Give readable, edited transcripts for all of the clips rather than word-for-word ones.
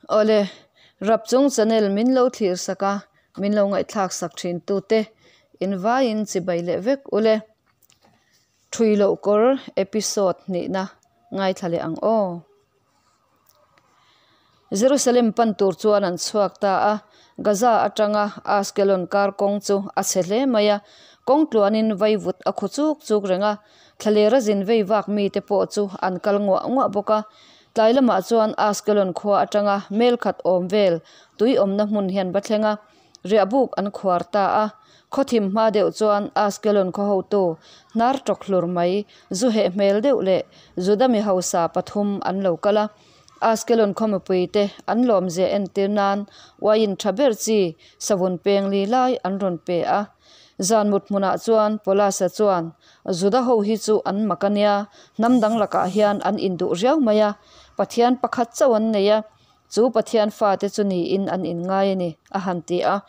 Awle, Rapchung channel min lo thlir sak a, min lo ngaihthlak sak thin tute in vaiin chibai leh vek ule. Thui loh kawr episode hnihna ngaithla leh ang aw. Jerusalem pan tur chuan an chhuak ta a, Gaza atanga Askelon kar kawng chu a chhe hle mai a, kawng tluanin vaivut a khu chuk chuk reng a, thlalera zin vei vak mite pawh chu an kal nguah nguah bawk a. Tlai lamah chuan Askelon khua atanga mel khat awm vel tui awmna hmun hian va thleng a, riahbuk an khuar ta a. Khawthim hma deuh chuan Askelon khaw hotu hnar tawk hlur mai zu heh hmel deuh leh Juda mi hausa pathum an lo kal a. Askelon khaw mipuite an lawmzia entir nan uaiin tha ber chi savun peng li lai an rawn pe a. Zan mut hmunah chuan Paulus-a chuan, Juda ho hi chu an mak a nia, hnam dang lakah hian an induh riau mai a, Pathian pakhat chauh an nei a, chu Pathian fate chu niin an inngai a ni, a han ti a.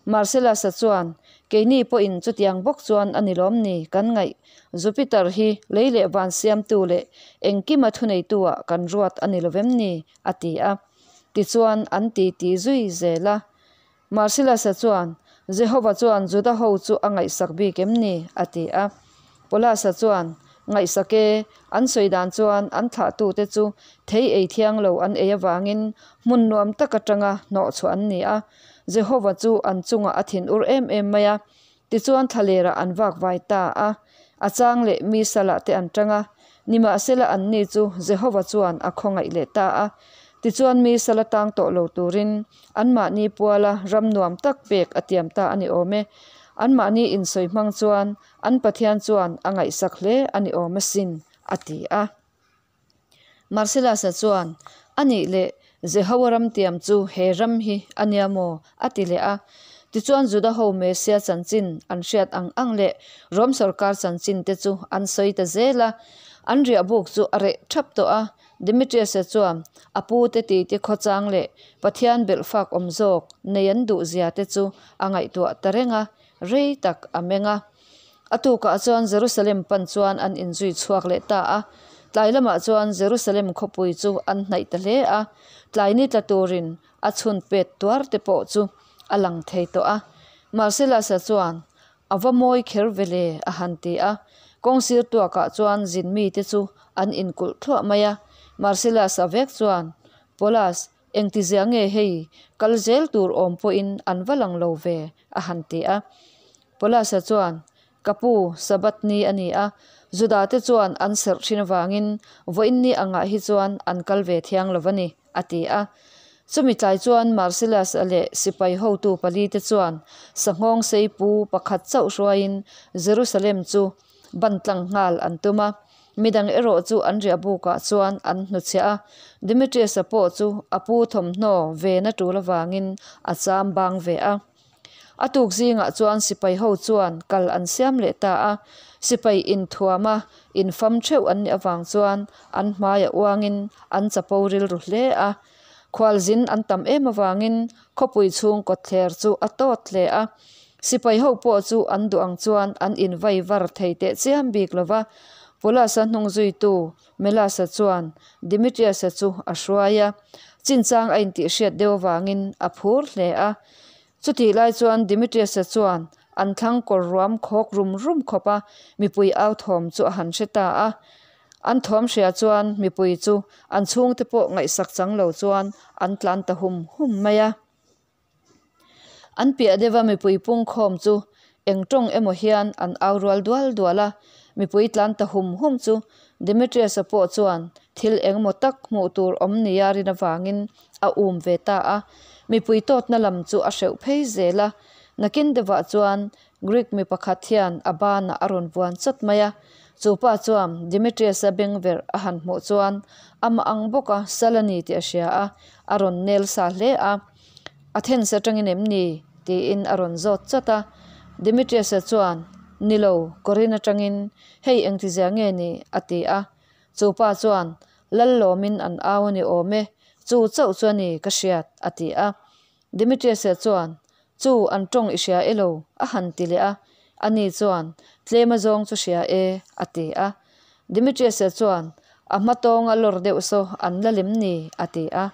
Marcellus-a chuan, Keini pawhin chutiang bawk chuan a ni lawm ni kan ngaih? Jupiter hi lei leh van siamtu leh engkima thuneitu-ah kan ruat a ni lovem ni? a ti a. Tichuan an titi zui zel a. Marcellus-a chuan, Jehova chuan Juda ho chu a ngaihsak bik em ni? a ti a. Paulus-a chuan, Ngaihsak e, an sawi dan chuan an thlahtute chu thei ei thiang lo an ei avangin hmun nuam tak atanga hnawhchhuah an ni a. Jehova chu an chungah a thinur em em mai a. Tichuan thlalerah an vak vai ta a, a chang leh mi salah te an tang a. Nimahsela anni chu Jehova chuan a khawngaih leh ta a. Tichuan mi sala tang tawh lo turin anmahni puala ram nuam tak pek a tiam ta a ni awm e. Anmahni insawi hmang chuan an Pathian chuan a ngaihsak hle a ni awm asin, a ti a. Marcellus-a chuan, A nih leh, Jehowa ram tiam chu he ram hi a nia maw? a ti leh a. Tichuan Juda ho Messia chanchin an hriat ang ang leh Rom sorkar chanchin te chu an sawi ta zel a. An riahbuk chu a reh thap tawh a. Demetrius-a chuan a pute titi khawchang leh Pathian belhfak awm zawk nei an duhzia te chu a ngaihtuah ta reng a, rei tak a meng a. A tukah chuan Jerusalem pan chuan an inzui chhuak leh ta a. Tlai lamah chuan Jerusalem khawpui chu an hnaih ta hle a, tlai ni tla turin a chhun pet tuar te pawh chu a lang thei tawh a. Marcellus-a chuan, A va mawi kher ve le, a han ti a. Kawngsir tuakah chuan zin mite chu an inkulh thluah mai a. Marcellus-a vek chuan, Paulus, Engtizia nge hei kal zel tur awm pawhin an va lang lo ve? a han ti a. Paulus-a chuan, Ka pu, Sabbath ni a ni a, Juda-te chuan an serh thin avangin vawiin ni angah hi chuan an kal ve thiang lo va ni, a ti a. Chumi tlai chuan Marcellus-a leh sipai hotu palite chuan sanghawng seipu pakhat chauh hruaiin Jerusalem chu ban tlang nghal an tum a. Midang erawh chu an riah bukah chuan an hnuchhiah a, Demetrius-a pawh chu a pu thawmhnaw ve na tul avangin a cham bang ve a. A tuk zingah chuan sipai ho chuan kal an siam leh ta a, sipai inthuama infam theuh an nih avang chuan an hmaiah uangin an chapo rilru hle a. Khualzin an tam em avangin khawpui chhung kawtthler chu a tawt hle a, Sipai ho pawh chu an duh ang chuan an invai var thei teh chiam bik lo va. Paulus-a hnungzuitu Melas-a chuan Demetrius-a chu a hruai a, chinchang a intihhriat deuh avangin a phur hle a. Chutih lai chuan Demetrius-a chuan an thlang kawr ruam khawk rum rum khawp a, mipui au thawm chu a han hre ta a. An thawm hria chuan mipui chu an chhungte pawh ngaihsak chang lo chuan an tlan ta hum hum mai a. An piah deuha mipui pungkhawm chu eng tawng emaw hian an au rual dual dual a, mipui tlan ta hum hum chu Demetrius-a pawh chuan thil engemaw tak hmuh tur awm nia rin avangin a um ve ta a, mipui tawtna lam chu a hreuh phei zel a, nakin deuhah chuan Greek mi pakhat hian a banah a rawn vuan chawt mai a, chu pa chuan Demetrius-a bengverh a han hmuh chuan amah ang bawka sal a ni tih a hria a, a rawn nel sa hle a. Athens atangin em ni? tiin a rawn zawt chawt a. Demetrius-a chuan, Ni lo, Korin atangin hei engtizia nge ni? a ti a. Chu pa chuan, Lal lawmin an au a ni awm e, chu chauh chu a ni ka hriat, a ti a. Demetrius-a chuan, Chu an tawng i hria e lo? a han ti leh a. Ani chuan, Tlem a zawng chu hria e, a ti a. Demetrius-a chuan, A hma tawnga lawr deuh saw an la lem ni? a ti a.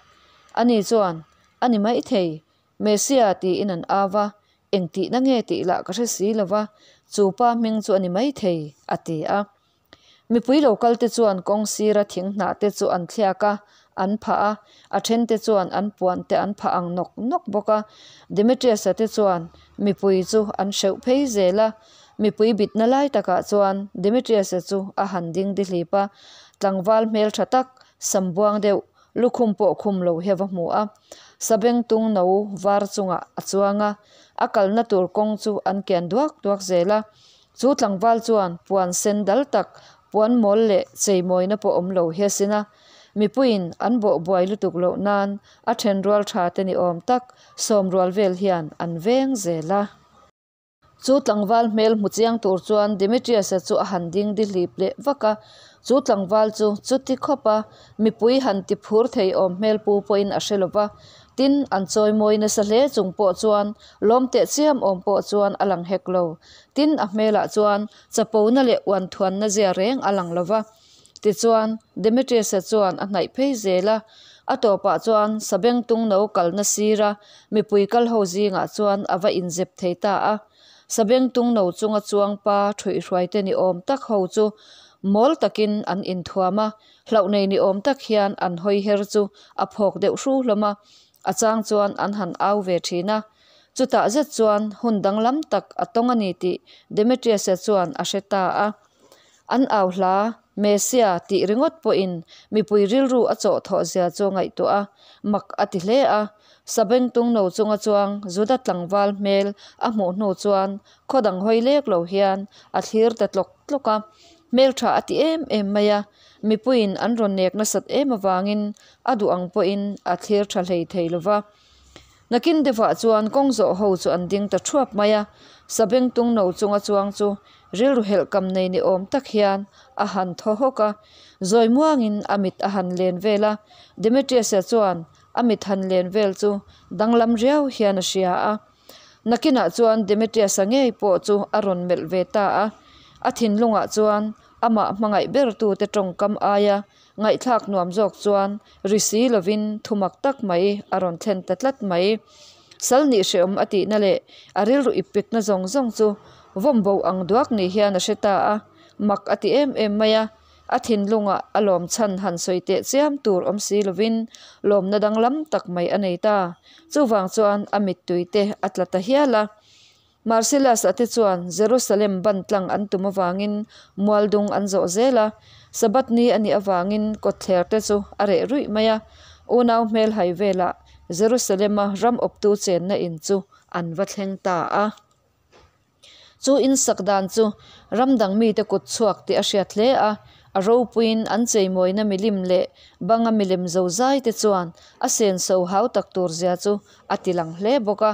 Ani chuan, A ni maithei, Messia tiin an au va, eng tihna nge tih lah ka hre si lo va, chu pa hming chu a ni maithei, a ti a. Mipui lo kalte chuan kawng sira thing hnahte chu an thliak a, an phah a, a thente chuan an puante an phah ang nawk nawk bawk a. Demetrius-a te chuan mipui chu an hreuh phei zel a. Mipui bitna lai takah chuan Demetrius-a chu a han ding dihlip a, tlangval hmeltha tak, sam buang deuh, lukhum pawh khum lo hi a va hmu a. Sabengtung no var chungah a chuang a, a kalna tur kawng chu an kian duak duak zel a. Chu tlangval chuan puan sen dal tak, puan mawl leh cheimawina pawh awm lo hi a sin a. Mipuiin an bawh buai lutuk loh nan a thenrual tha te ni awm tak sawmrual vel hian an veng zel a. Chu tlangval hmel hmu chiang tur chuan Demetrius-a chu a han ding dihlip leh vak a. Chu tlangval chu chuti khawp a mipui han ti phur thei awm hmel pu pawhin a hre lo va. Tin, an chawimawi nasa hle chung pawh chuan lawm teh chiam awm pawh chuan a lang hek lo. Tin, a hmelah chuan chapona leh uanthuanna zia reng a lang lo va. Tichuan, Demetrius-a chuan a hnaih phei zel a, a tawpah chuan sabengtung no kalna sira mipui kal ho zingah chuan a va inzep thei ta a. Sabengtung no chunga chuang pa ṭhuihhruaite ni awm tak ho chu mawl takin an inthuam a, hlauh nei ni awm tak hian an hawi her chu a phawk deuh hru hlawm a, a chang chuan an han au ve thin a. Chutah zet chuan hun danglam tak a tawng a ni tih Demetrius-a chuan a hre ta a. An au hla, Messia tih ringawt pawhin mipui rilru a chawh thawh zia chu a ngaihtuah a, mak a ti hle a. Sabengtung no chunga chuang Juda tlangval hmel a hmuh hnu chuan khaw dang hawi lek lo hian a thlir ta tlawk tlawk a. Hmeltha a ti em em mai a, mipuiin an rawn nek nasat em avangin a duh ang pawhin a thlir tha hlei thei lo va. Nakin deuhah chuan kawng zawh ho chu an ding ta thuap mai a, sabengtung no chunga chuang chu rilru helh kam nei ni awm tak hian a han thaw hawk a, zawi muangin a mit a han len vel a, Demetrius-a chuan a mit han len vel chu danglam riau hian a hria a. Nakinah chuan Demetrius-a ngei pawh chu a rawn melh ve ta a, a thinlungah chuan amah hmangaih bertute tawngkam aia Ngaihthlak nuam zawk chuan ri si lovin thu mak tak mai a rawn thlen ta tlat mai. Sal nih hrehawm a tihna leh a rilru ip pikna zawng zawng chu vawm bo ang duak ni hian a hre ta a, mak a ti em em mai a. A thinlungah a lawm chhan han sawi teh chiam tur awm si lovin lawmna danglam tak mai a nei ta. Chuvang chuan a mittui te a tla ta hial a. Marcellus-a te chuan Jerusalem ban tlang an tum avangin mualdung an zawh zel a, Sabbath ni a nih avangin kawtthler te chu a reh ruih mai a, unau hmelhai velah Jerusalem-a ram awptu chenna in chu an va thleng ta a. Chu in sak dan chu ram dang mite kut chhuak tih a hriat hle a, a ropuiin an cheimawina milim leh banga milem zozai te chuan a senso hau tak tur zia chu a ti lang hle bawk a.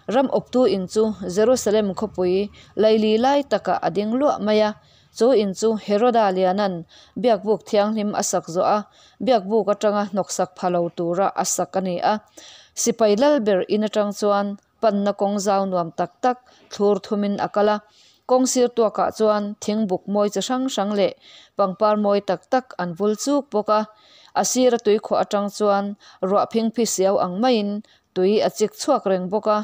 Ram awptu in chu Jerusalem khawpui laili lai takah a ding luah mai a. Chu in chu Heroda Liana'n biakbuk thianghlim a sak zawh a, biakbuk atanga hnawksak pha lo tura a sak a ni a. Sipai lal ber in atang chuan panna kawng zau nuam tak tak thlur thumin a kal a. Kawng sir tuakah chuan thingbuk mawi chi hrang hrang leh pangpar mawi tak tak an vul chuk bawk a. A sira tuikhuah atang chuan ruah phingphi siau ang maiin Tui a chik chhuak reng bawk a,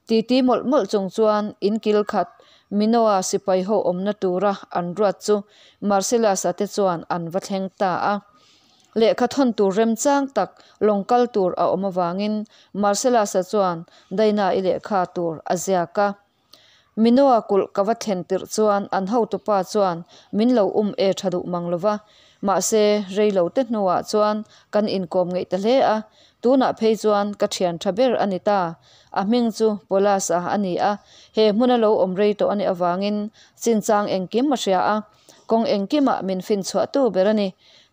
titi mawlh mawlh chung chuan in kil khat Minoa sipai ho awmna tura an ruat chu Marcellus-a te chuan an va thleng ta a. Lehkha thawn tur remchang tak lawng kal tur a awm avangin Marcellus-a chuan Daina-i lehkha tur a ziak a. Minoa kulh ka va thlen tirh chuan an hotupa chuan min lo um e tha duh mang lo va, mahse rei lo te hnuah chuan kan inkawm ngeih ta hle a, tunah phei chuan ka thian tha ber a ni ta. A hming chu Paulus-a a ni a, he hmuna lo awm rei tawh a nih avangin chinchang engkim a hria a, kawng engkimah min finchhuahtu ber a ni.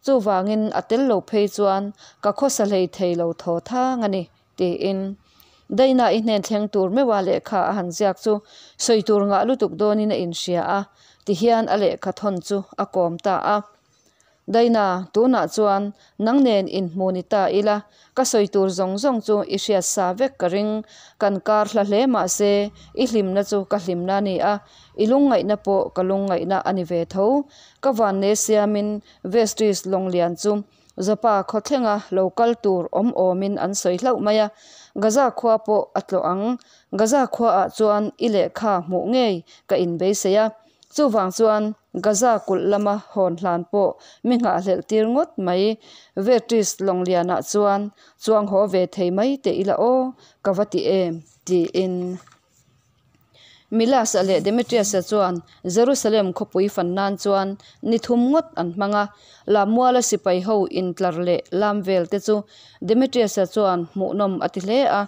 Chuvangin a tel lo phei chuan ka khawsa hlei thei lo thaw thang a ni. Tiin Daina i hnen thleng tur meuha lehkha a han ziak chu sawi tur ngah lutuk dawnin a inhria a, tihian a lehkha thawn chu a kawm ta a. Daina, tunah chuan nang nen inhmu ni ta ila, ka sawi tur zawng zawng chu i hriat sa vek ka ring, kan kar hla hle mah se i hlimna chu ka hlimna a ni a, i lungngaihna pawh ka lungngaihna a ni ve tho. Ka vanne siamin Vestries lawnglian chu. Joppa khaw thlenga lo kal tur awm awmin an sawi hlauh mai a, Gaza khua pawh a tlawh ang. Gaza khuaah chuan i lehkha hmuh ngei ka inbeisei a, chuvang chuan Gaza kulh lama hawn hlan pawh mi nghahhlelh tir ngawt mai. Veatris lawnglianah chuan chuang haw ve thei mai teh ila aw, ka va ti em? tiin. Milas-a leh Demetrius-a chuan Jerusalem khawpui fan nan chuan ni thum ngawt an hmang a. Lammuala sipai ho intlar leh lam vel te chu Demetrius-a chuan hmuhnawm a ti hle a.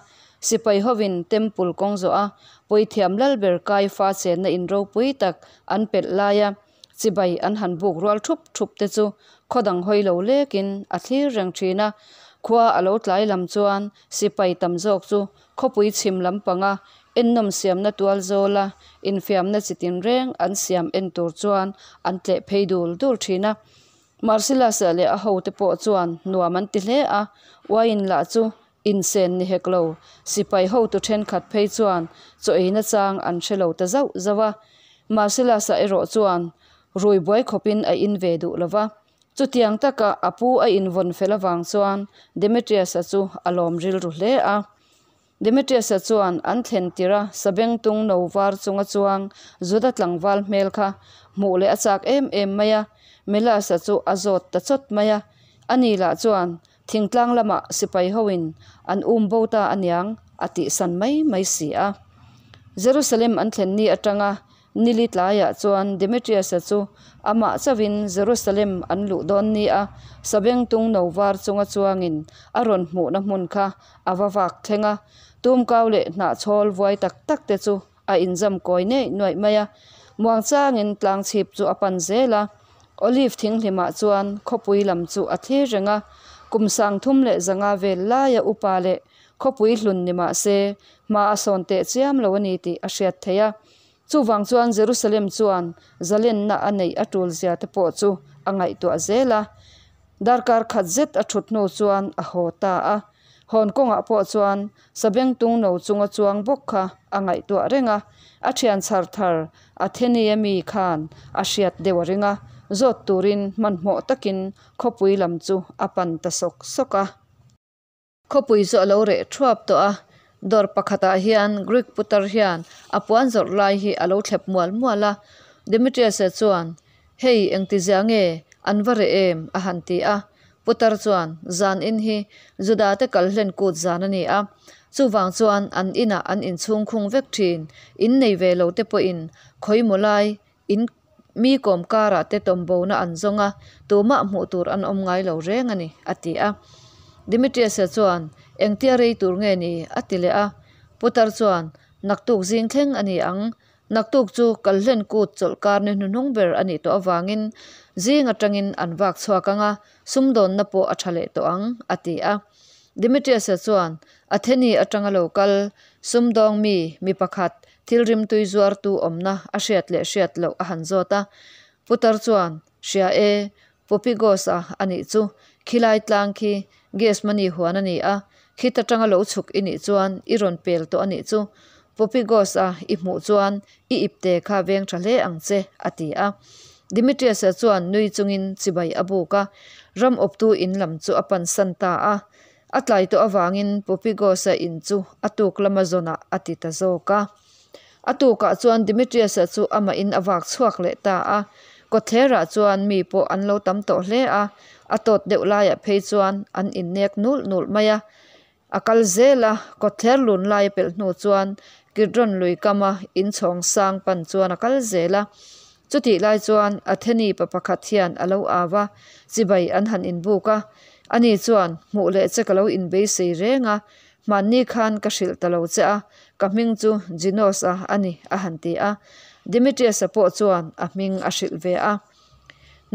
Sipai hovin Temple kawng zawh a, puithiam lalber Kaifa chenna in ropui tak an pelh laia chibai an han buk rual thup thup te chu khaw dang hawi lo lekin a thlir reng thin a. Khua a lo tlai lam chuan sipai tam zawk chu Khawpui chhim lampanga ennawm siamna tual zawla infiamna chi tinreng an siam en tur chuan an tleh phei dul dul thin a. Marcellus-a leh a hote pawh chuan nuam an ti hle a, uaiin lah chu insen ni hek lo, sipai hotu thenkhat phei chuan chaw eina chang an hre lo ta zauh zauh a. Marcellus-a erawh chuan rui buai khawpin a in ve duh lo va. Chutiang taka a pu a invawn fel avang chuan Demetrius-a chu a lawm rilru hle a. Demetrius-a chuan an thlen tirh a sabengtung no var chunga chuang Juda tlangval hmel kha hmuh leh a chak em em mai a, Melas-a chu a zawt ta chawt mai a. Ani lah chuan thingtlang lamah sipai hoin an um bo ta aniang a tihsan mai mai si a. Jerusalem an thlen ni atanga Nili tlaiah chuan Demetrius-a chu amah chauhin Jerusalem an luh dawn ni a, sabengtung no var chunga chuangin a rawn hmuhna hmun kha a va vak thleng a. Tumkau leh hnahchhawl vuai tak tak te chu a inzam kawi neih nuaih mai a. Muangchangin tlangchhip chu a pan zel a. Olive thinghlimah chuan khawpui lam chu a thlir reng a. Kum 35 vel laia upa leh khawpui hlun ni mah se hma a sawn teh chiam lo a ni tih a hriat theih a. Chuvang chuan Jerusalem chuan zalenna a neih a tul zia te pawh chu a ngaihtuah zel a. Darkar khat zet a thut hnu chuan a haw ta a. Hawn kawngah pawh chuan sabengtung no chunga chuang bawk kha a ngaihtuah reng a. A thian chhar thar Athenia mi khan a hriat deuh a ring a, zawt turin hmanhmawh takin khawpui lam chu a pan ta sawk sawk a. Khawpui chu a lo reh thuap tawh a, dawr pakhatah hian Greek putar hian a puan zawrh lai hi a lo thlep mual mual a. Demetrius-a chuan, Hei engtizia nge an va reh em? a han ti a. Putar chuan, Zan in hi Juda te kal hlen kut zan a ni a, chuvang chuan an inah an inchhung khung vek thin, in nei ve lo te pawhin khawi maw lai in mi kawm karah te tawmbona an zawng a, tumah hmuh tur an awm ngai lo reng a ni, a ti a. Demetrius-a chuan, Engtia rei tur nge ni? a ti leh a. Putar chuan, Naktuk zing thleng a ni ang. Naktuk chu Kalhlen kut chawlhkar ni hnuhnung ber a nih tawh avangin zing atangin an vak chhuak ang a, sumdawnna pawh a tha leh tawh ang, a ti a. Demetrius-a chuan, Atheni atanga lo kal sumdawng mi mi pakhat Thil rimtui zuartu awmna a hriat leh hriat loh a han zawt a. Putar chuan, Hria e, Popigos-a a nih chu. Khilai tlang khi Gesmani huan a ni a, khit atanga lo chhuk i nih chuan i rawn pel tawh a nih chu. Popigos-a i hmuh chuan i ipte kha veng tha hle ang che, a ti a. Demetrius-a chuan nui chungin chibai a buk a, ram awptu in lam chu a pansan ta a. A tlai tawh avangin Popigos-a in chu a tuk lama zawnah a ti ta zawk a. A tukah chuan Demetrius-a chu amah in a vak chhuak leh ta a. Kawtthlerah chuan mi pawh an lo tam tawh hle a, a tawt deuh laiah phei chuan an innek nulh nulh mai a. A kal zel a, kawtthler lun lai a pelh hnu chuan Kidron lui kama inchhawng sang pan chuan a kal zel a. Chutih lai chuan Atheni pa pakhat hian a lo au a, chibai an han inbuk a. Ani chuan, Hmuh leh che ka lo inbeisei reng a, hmanni khan ka hrilh ta lo che a, ka hming chu Genos-a a ni, a han ti a. Demetrius-a pawh chuan a hming a hrilh ve a.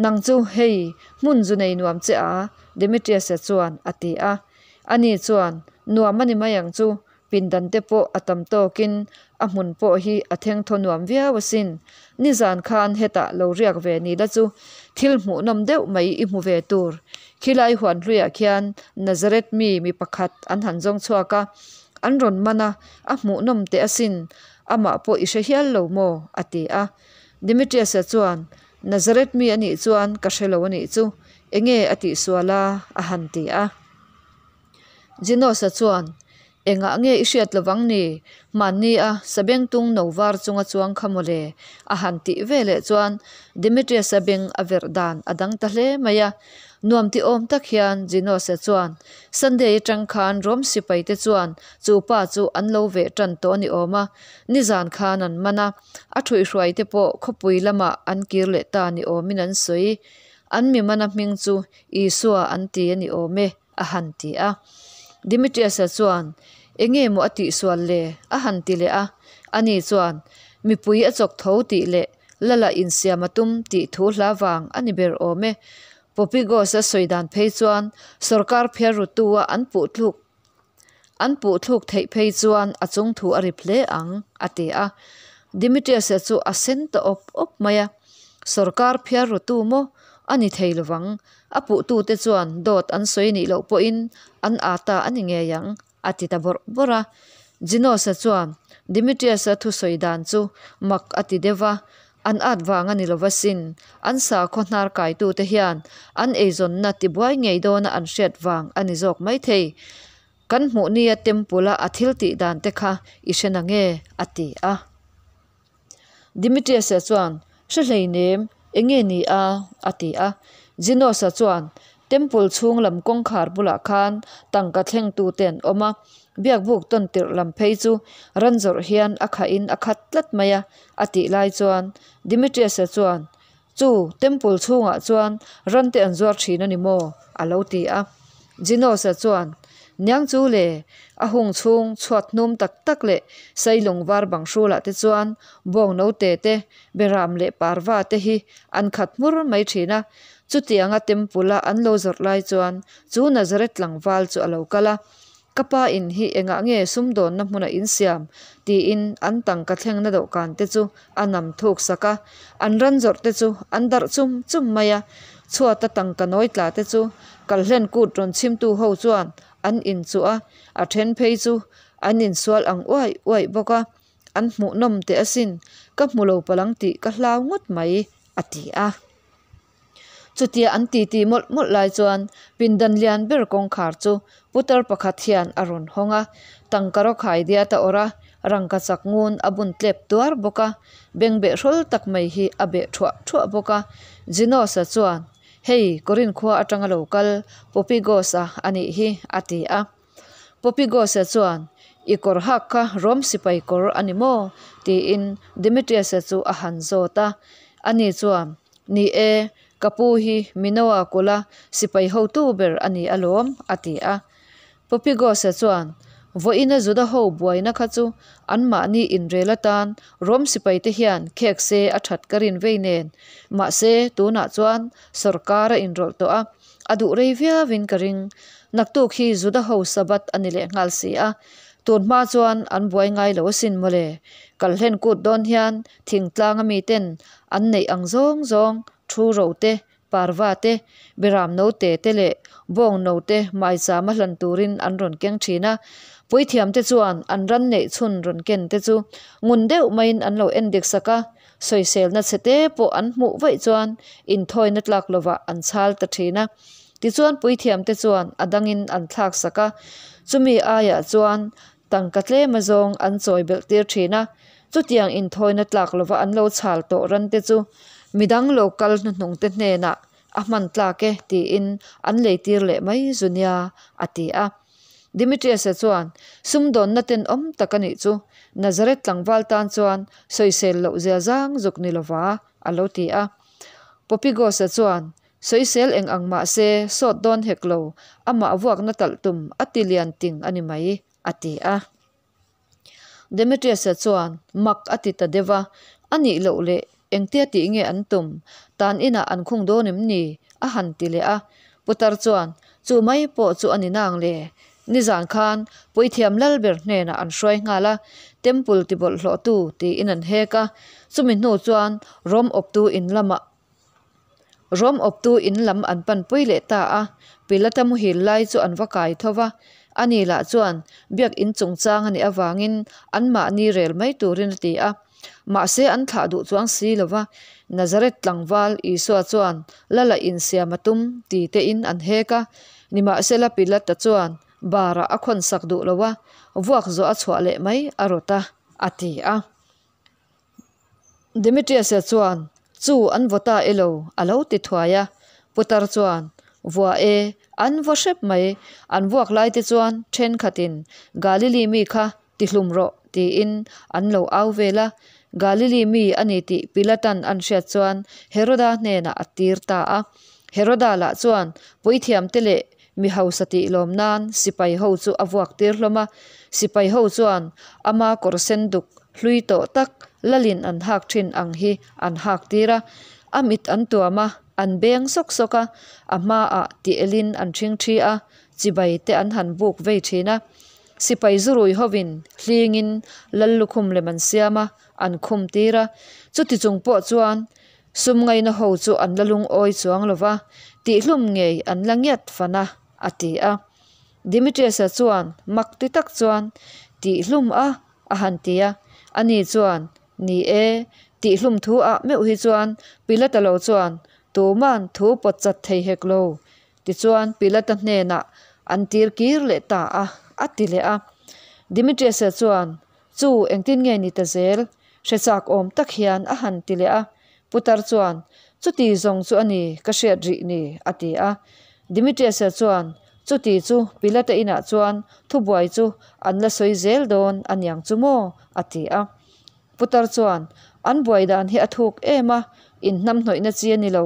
Nang chu hei hmun zu nei nuam che a, Demetrius-a chuan a ti a. Ani chuan, Nuam a ni mai ang chu, Pindan te pawh a tam tawkin a hmun pawh hi a thengthaw nuam viau asin. Nizan khan hetah lo riak ve ni la chu thil hmuhnawm deuh mai i hmu ve tur. Khilai huan hluiah khian Nazareth mi mi pakhat an han zawng chhuak a, an rawn man a, a hmuhnawm teh asin, amah pawh i hre hial lo maw? a ti a. Demetrius-a chuan, Nazareth mi a nih chuan ka hre lo a nih chu, Enge a tihsual a? a han ti a. Jenos-a chuan, Engah nge i hriat lovang ni? Hmanni a sabengtung no var chunga chuang kha mawle, a han tih veleh chuan Demetrius-a beng a verh dan a dang ta hle mai a. Nuam ti awm tak hian Jenos-a chuan, Sunday atang khan Rom sipai te chuan chu pa chu an lo veh tan tawh a ni awm a, nizan khan an man a, a thuihhruai te pawh khawpui lamah an kir leh ta ni awmin an sawi. An mi mana hming chu Isua an ti a ni awm e, a han ti a. Demetrius-a chuan, Enge maw a tihsual le? a han ti leh a. Ani chuan, Mipui a chawk tho tih leh Lala insiam a tum tih thu hla vang a ni ber awm e. Popigos-a sawi dan phei chuan sawrkar phiar rutu-a an puh tluk An puh thluk theih phei chuan a chung thu a rip hle ang, a ti a. Demetrius-a chu a sen ta awp awp mai a. Sawrkar phiar rutu maw? A ni thei lovang. A puhtute chuan dawt an sawi nih loh pawhin an â ta a ni ngei ang, a ti ta bawrh bawrh a. Genos-a chuan Demetrius-a thusawi dan chu mak a ti deuh va, An at vang a ni lova sin, an sakhaw hnar kaitute hian an eizawnna tibuai ngei dawna an hriat vang a ni zawk maithei. Kan hmuh nia temple-a a thil tih dan te kha i hre na nge? a ti a. Demetrius-a chuan, Hre hleinem, enge ni a? a ti a. Genos-a chuan, Temple chhung lam kawngkhar bulah khan tangka thlengtute an awm a, biakbuk tawn tirh lam phei chu ran zawrh hian a khahin a khat tlat mai a, a tih lai chuan Demetrius-a chuan, Chu, temple chhungah chuan ran te an zuar thin a ni maw? a lo ti a. Genos-a chuan, Niang chu le, a hung chhung chhuat hnum tak tak leh sailung var bang hrulah te chuan bawng note te, beram leh parva te hi an khat hmur mai thin a, Chutianga Temple-a an lo zawrh lai chuan chu Nazareth tlangval chu a lo kal a, Ka pa in hi engah nge sumdawnna hmuna in siam? tiin an tangka thlengna dawhkan te chu a nam thuk sak a, an ran zawrh te chu an darh chum chum mai a. Chhuata tangka nawi tla te chu kalhlen kut rawn chhimtu ho chuan an inchuh a, a then phei chu an insual ang uaih uaih bawk a. An hmuhnawm teh asin, ka hmu lo palang tih ka hlau ngawt mai, a ti a. Chutia an titi mawlh mawlh lai chuan pindan lian ber kawngkhar chu putar pakhat hian a rawn hawng a, tangka rawk hai diat a awrh a, rangka chak ngun a bun tlep tuar bawk a, bengbeh hrawl tak mai hi a beh thuah thuah bawk a. Genos-a chuan, Hei, Korin khua atanga lo kal Popigos-a a nih hi, a ti a. Popigos-a chuan, I kawr hak kha Rom sipai kawr a ni maw? tiin Demetrius-a chu a han zawt a. Ani chuan, Ni e, ka pu hi Minoa kula sipai hotu ber a ni alawm, a ti a. Popigos-a chuan, Vawiina Juda ho buaina kha chu anmahni inrel atan Rom sipaite hian khek se a that ka rin vei nen. Mahse, tunah chuan sawrkar a inrawlh tawh a, A duh rei viauin ka ring. Naktuk hi Juda ho Sabbath a ni leh nghal si a. Tun hma chuan an buai ngai lo asin mawle. Kalhlen kut dawn hian thingtlang a miten an neih ang zawng zawng thu ro te, parva te, beram note te leh bawng note maicham a hlan turin an rawn keng thin a. Puithiam te chuan an ran neih chhun rawn ken te chu ngun deuh maiin an lo en dik sak a. Sawiselna chhe te pawh an hmuh vaih chuan inthawina tlak lovah an chhal ta thin a. Tichuan puithiamte chuan a dangin an thlak sak a, chumi aiah chuan tangka tlem azawng an chawi belh tir thin a. Chutiang inthawina tlak lova an lo chhal tawh rante chu midang lo kal hnuhnungte hnenah a hman tlak e tiin an leitir leh mai zu nia, a ti a. Demetrius-a chuan, Sumdawnna tenawm tak a nih chu, Nazareth tlangval tan chuan sawisel loh zia zang zuk ni lova, a lo ti a. Popigos-a chuan, Sawisel eng ang mah se, sawt dawn hek lo, amah vuakna talh tum a ti lian ting a ni mai, a ti a. Demetrius-a chuan mak a ti ta deuh a, A nih loh leh engtia tih nge an tum? Tan inah an khung dawn em ni? a han ti leh a. Putar chuan, Chu mai pawh chu a ni nang le. Nizan khan Puithiam Lalber hnenah an hruai nghal a, Temple ti bawlhhlawhtu tiin an hek a. Chumi hnu chuan Rom awptu in lamah Rom awptu in lam an panpui leh ta a, Pilata muhil lai chu an va kai tho va, ani lah chuan biak in chungchang a nih avangin anmahni rel mai turin a ti a. Mahse an thlah duh chuang si lo va, Nazaret tlangval Isua chuan Lala insiam a tum ti tein an hek a. Nimahsela Pilata chuan Barah a khawnsak duh lo a, vuak zawh a chhuah leh mai a rawt a, a ti a. Demetrius-a chuan, Chu an vaw ta elo? a lo ti thuai a. Putar chuan, Vua e, an vaw hrep mai. An vuak lai te chuan thenkhatin Galili mi kha tihlum rawh tiin an lo au vel a. Galili mi a ni tih Pilatan an hriat chuan Heroda hnenah a tir ta a. Heroda lah chuan puithiamte leh Mi hausa tih lawm nan sipai ho chu a vuak tir hlawm a, sipai ho chuan ama kawr sen duk hlui tawh tak lalin an hak thin ang hi an hak tir a, a mit an tuam a, an beng sawk sawk a, a hmaah ti elin an ṭhing ṭhi a, chibai te an han buk vei thin a. Sipai zurui hovin hlingin lal lukhum lem an siam a, an khum tir a, chuti chung pawh chuan Sum ngaina ho chu an la lungawi chuang lo va, tihlum ngei an la ngiat fan a, a ti a. Demetrius-a chuan mak ti tak chuan, Tihlum a? a han ti a. Ani chuan, Ni e, tihlum thu ah meuh hi chuan Pilata lo chuan tuman thu pawt chat thei hek lo. Tichuan Pilata hnenah an tir kir leh ta a, a ti leh a. Demetrius-a chuan, Chu engtin nge ni ta zel? Hre chak awm tak hian a han ti leh a. Putar chuan, Chuti zawng chu a ni, ka hriat rih ni, a ti a. Dimitrius-a chuan, Chuti chu Pilate inah chuan thubuai chu an la sawi zel dawn a niang chu maw? a ti a. Putar chuan, An buai dan hi a thuk em a, inhnamhnawihna chi a ni lo,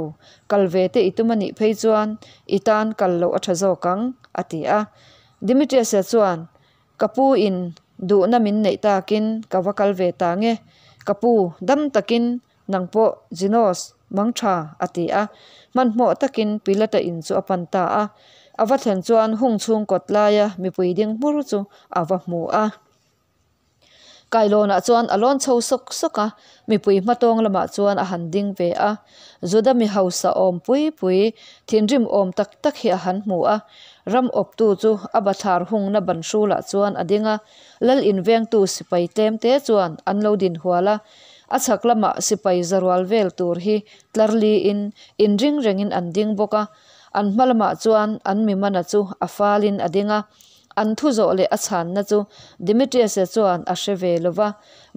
kal ve te i tum a nih phei chuan i tan kal loh a tha zawk ang, a ti a. Dimitrius-a chuan, Ka pu in duhna min neih takin ka va kal ve ta nge. Ka pu, dam takin nang pawh Jinos, mang tha, a ti a. Hmanhmawh takin Pilata in chu a pan ta a. A va thlen chuan hung chhung kawt laia mipui ding hmur chu a va hmu a. Kailawnah chuan a lawn chho sawk sawk a, mipui hmatawng lamah chuan a han ding ve a. Juda mi hausa awm pui pui, thinrim awm tak tak hi a han hmu a. Ram awptu chu a bathlar hungna ban hrulah chuan a ding a, lal invengtu sipai tlem te chuan an lo din hual a. A chhak lamah sipai zarual vel tur hi tlar liin inring rengin an ding bawk a. An hma lamah chuan an mimana chu a falin a ding a. An thu zawh leh a chhanna chu Demetrius-a chuan a hre ve lo va,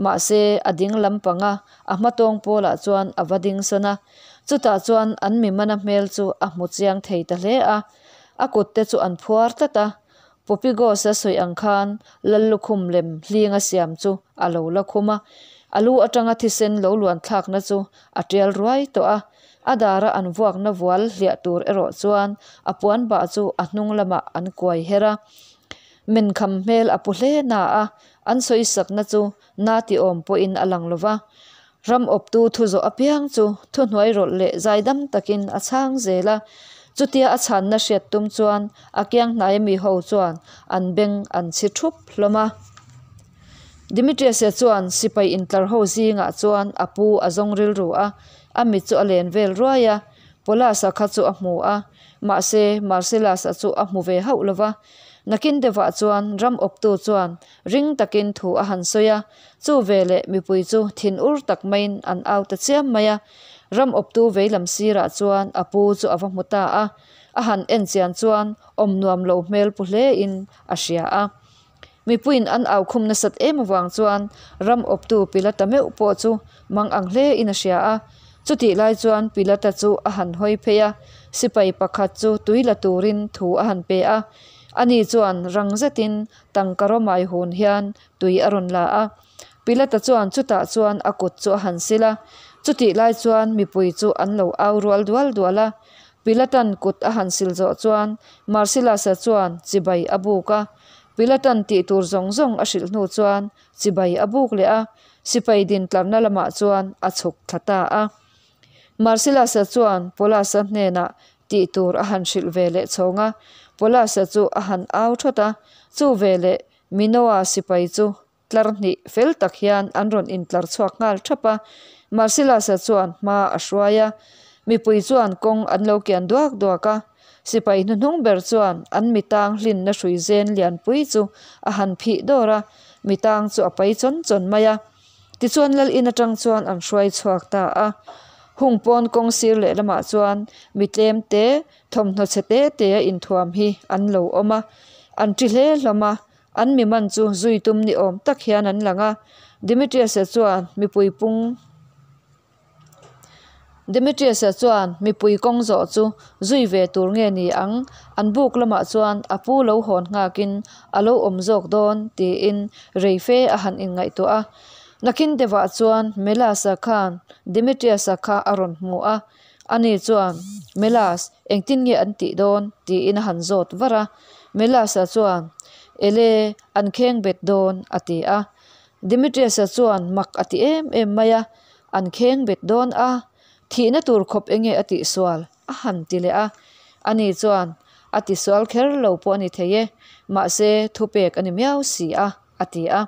mahse a ding lampanga a hmatawng pawlah chuan a va ding sawn a. Chutah chuan an mimana hmel chu a hmu chiang thei ta hle a. A kutte chu an phuar tlat a, Popigos-a sawi ang khan Lallukhum lem hlinga siam chu a lo la khum a, a lu atanga thisen lo luan thlakna chu a tial ruai tawh a. A dara an vuakna vual hliah tur erawh chuan a puan bah chu a hnung lamah an kuai her a. Menkham hmel a pu hle na a, an sawisakna chu na ti awm pawhin a lang lo va. Ram awptu thu zawh apiang chu thuhnuai rawlh leh zaidam takin a chhang zel a. Chutia a chhanna hriat tum chuan a kiang hnai ami ho chuan an beng an chhi thup hlawm a. Dimitrius-a chuan sipai intlar ho zingah chuan a pu a zawng rilru a, a mit chu a len vel ruai a. Paulus-a kha chu a hmu a, mahse Marcellus-a chu a hmu ve hauh lo va. Nakin deuhah chuan ram awptu chuan ring takin thu a han sawi a, chu veleh mipui chu thin ur tak maiin an au ta chiam mai a. Ram awptu veilam sirah chuan a pu chu a va hmu ta a, a han en chian chuan awm nuam lo hmel pu hlein a hria a. Mipuiin an au khum nasat em avang chuan ram awptu Pilata meuh pawh chu mang ang hle in a hria a. Chutih lai chuan Pilata chu a han hawi phei a, sipai pakhat chu tui la turin thu a han pe a. Ani chuan rang zetin tangka rawmai hun hian tui a rawn la a. Pilata chuan chutah chuan a kut chu a han sil a. Chutih lai chuan mipui chu an lo au rual dual dual a. Pilatan kut a han sil zawh chuan Marcellus-a chuan chibai a buk a. Pilatan tih tur zawng zawng a hrilh hnu chuan chibai a buk leh a, sipai din tlarna lamah chuan a chhuk thla ta a. Marcellus-a chuan Paulus-a hnenah tih tur a han hrilh ve leh chhawng a, Paulus-a chu a han au thawt a, chu veleh Minoa sipai chu Tlar hnih fel tak hian an rawn intlar chhuak nghal thap a, Marcellus-a chuan hma a hruai a, mipui chuan kawng an lo kian duak duak a, sipai hnuhnung ber chuan an mitang hlinna hrui zen lianpui chu a han phih dawr a, mitang chu a pai chawn chawn mai a. Tichuan lal in atang chuan an hruai chhuak ta a. Hung pawn kawng sir lehlamah chuan mi tlem te thawmhnaw chhe te te a inthuam hi an lo awm a. An ṭi hle hlawm a, an mi man chu zui tum ni awm tak hian an lang a. Demetrius-a chuan mipui pung. Demetrius-a chuan mipui kawng zawh chu zui ve tur nge ni ang, an buk lamah chuan a pu lo hawn nghakin a lo awm zawk dawn tiin rei fe a han inngaihtuah a. Nakin deuhah chuan Melas-a khan Demetrius-a kha a rawn hmu a, ani chuan, Melas, engtin nge an tih dawn? tiin a han zawt var a. Melas-a chuan, Ele, an kheng bet dawn, a ti a. Demetrius-a chuan mak a ti em em mai a, An kheng bet dawn a, thihna tur khawp enge a tihsual? a han ti leh a. Ani chuan, A tisual kher lo pawh a ni thei e, mahse thupek a ni miau si a, a ti a.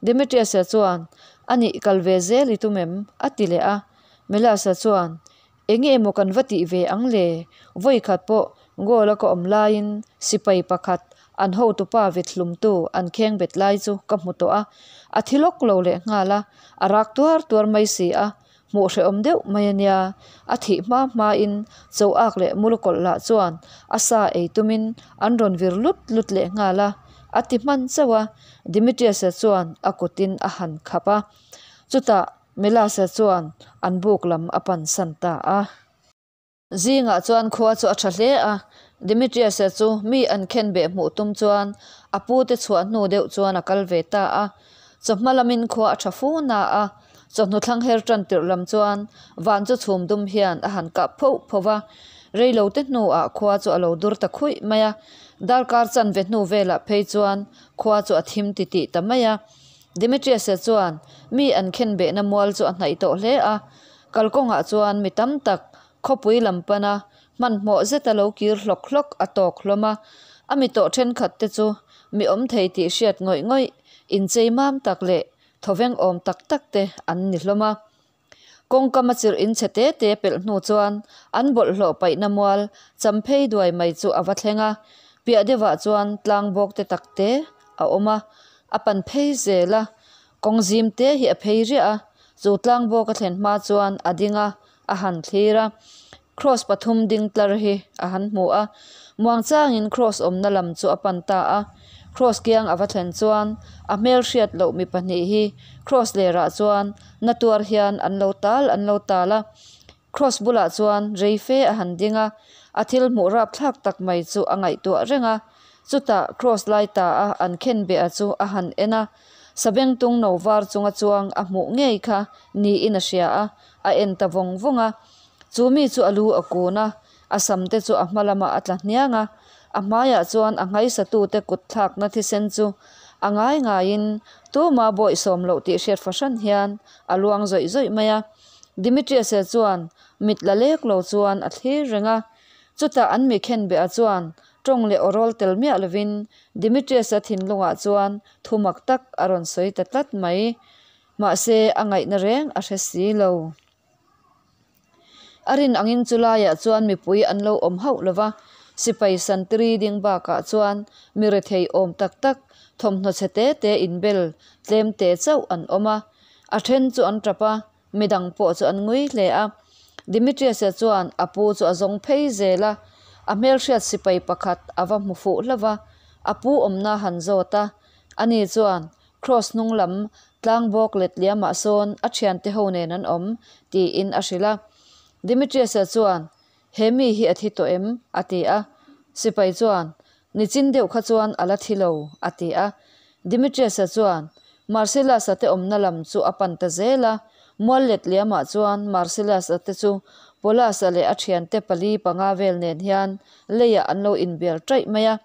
Demetrius-a chuan, A nih kal ve zel i tum em? a ti leh a. Melas-a chuan, Enge emaw kan va tih ve ang le? Vawi khat pawh goal a ka awm laiin sipai pakhat an hotupa vethlumtu an kheng bet lai chu ka hmu tawh a, a thi lawk lo leh nghal a, a rak tuar tuar mai si a, hmuh hrehawm deuh mai a nia. A thih hma hmain cho ak leh mulukawlh lah chuan a sa ei tumin an rawn vir lut lut leh nghal a, a ti hman chauh a, Demetrius-a chuan a kutin a han khap a. Chutah Melasa chuan an buk lam a pansan ta a. Zingah chuan khua chu a tha hle a, Demetrius-a chu mi an khen beh hmuh tum chuan a pute chhuah hnu deuh chuan a kal ve ta a. Chawhma lamin khua a tha fu na a, chawhnu thlang her tan tirh lam chuan van chu chhum dum hian a han kap phoh phoh va. Reilote hnuah khua chu a lo dur ta khuih mai a, darkar chanve hnu velah phei chuan khua chu a thim titih ta mai a. Demetrius-a chuan mi an khenbehna mual chu a hnaih tawh hle a, kalkawngah chuan mi tam tak khawpui lam pana hmanhmawh zeta lo kir hlawk hlawk a tawk hlawm a. A mi tawh thenkhat te chu mi awm thei tih hriat ngawih ngawih, inchei mam tak leh thawveng awm tak tak te an ni hlawm a. Kawngkam a chirh in chhe te te pelh hnu chuan an bawlhhlawh paihna mual champhei duai mai chu a va thleng a, piah deuhah chuan tlang bawk te tak te a awm a, a pan phei zel a, kawng zim te hi a phei riah a, chu tlang bawk a thlen hma chuan a ding a, a han thlir a, Kraws pathum ding tlar hi a han hmu a, muangchangin kraws awmna lam chu a pan ta a. Kraws kiang a va thlen chuan a hmel hriat loh mi pahnih hi kraws lerah chuan na tuar hian an lo tal an lo tal a. Kraws bulah chuan rei fe a han ding a, a thil hmuh rapthlak tak mai chu a ngaihtuah reng a. Chutah kraws lai ta a an khen beh a chu a han en a, sabengtung no var chunga chuang a hmuh ngei kha niin a hria a, a en ta vawng vawng a. Chu mi chu a lu a kun a, a sam te chu a hma lamah a tla hniang a, a hmaiah chuan a nghaisatute kut thlakna thisen chu a ngai ngaiin tuma bawihsawm loh tih hriat fahran hian a luang zawih zawih mai a. Demetrius-a chuan mit la lek lo chuan a thlir reng a. Chutah an mi khenbeha chuan tawng leh awrawl tel miah lovin Demetrius-a thinlungah chuan thu mak tak a rawn sawi ta tlat mai. Mahse, a ngaihna reng a hre si lo. A rin angin chu laiah chuan mipui an lo awm hauh lo va, sipai santiri ding bakah chuan mi rethei awm tak tak, thawmhnaw chhe te te inbel tlem te chauh an awm a. A then chu an tap a, midang pawh chu an ngui hle a. Demetrius-a chuan a pu chu a zawng phei zel a, a hmelhriat sipai pakhat a va hmu fuh hlauh va, a pu awmna a han zawt a. Ani chuan Kraws hnung lam tlang bawk let liamah sawn a thiante ho nen an awm, tiin a hrilh a. Demetrius-a chuan, He mi hi a thi tawh em? a ti a. Sipai chuan, Nichin deuh kha chuan a la thi lo, a ti a. Demetrius-a chuan Marcellus-a te awmna lam chu a pan ta zel a. Mual let liamah chuan Marcellus-a te chu Paulus-a leh a thiante pali panga vel nen hian leiah an lo inbial taih mai a.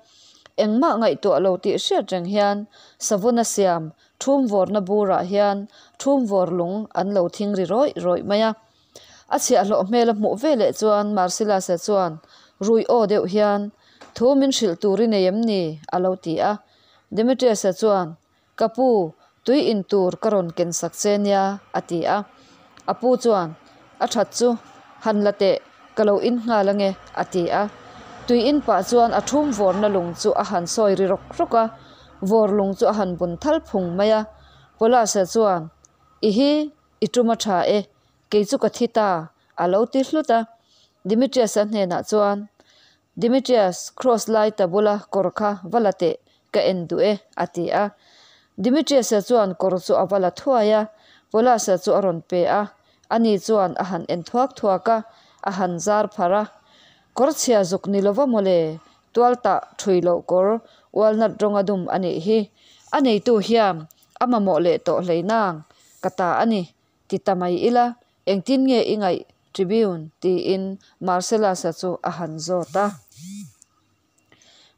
Engmah ngaihtuah lo tih hriat reng hian savun a siam thum vawrna burah hian thum vawr lung an lo thing ri rawih rawih mai a. A chhiahhlawh hmel a hmuh veleh chuan Marcellus-a chuan rui aw deuh hian, Thu min hrilh tur i nei em ni? a lo ti a. Demetrius-a chuan, Ka pu, tui in tur ka rawn ken sak che nia, a ti a. A pu chuan, A that chu, han la teh, ka lo in nghal ange, a ti a. Tui in pah chuan a thum vawrna lung chu a han sawi ri rawk rawk a, vawr lung chu a han bun thal phung mai a. Paulus-a chuan. I hi, i tum a tha e, kei chu ka thi ta, a lo ti hlut a. Demetrius-a hnenah chuan, Demetrius, kraws lai ta bula kawr kha va la teh, ka en duh e, a ti a. Demetrius-a chuan kawr chu a va la thuai a, Paulus-a chu a rawn pe a. Ani chuan a han en thuak thuak a, a han zar pharh a. Kawr chhia zuk ni lova mawle, tual tah thui loh kawr walnut rawnga dum a nih hi. A neitu hian a mamawh leh tawh hlei nang, ka ta a ni, ti ta mai ila, engtin nge i ngaih Tribune? tiin Marcellus-a chu a han zawt a.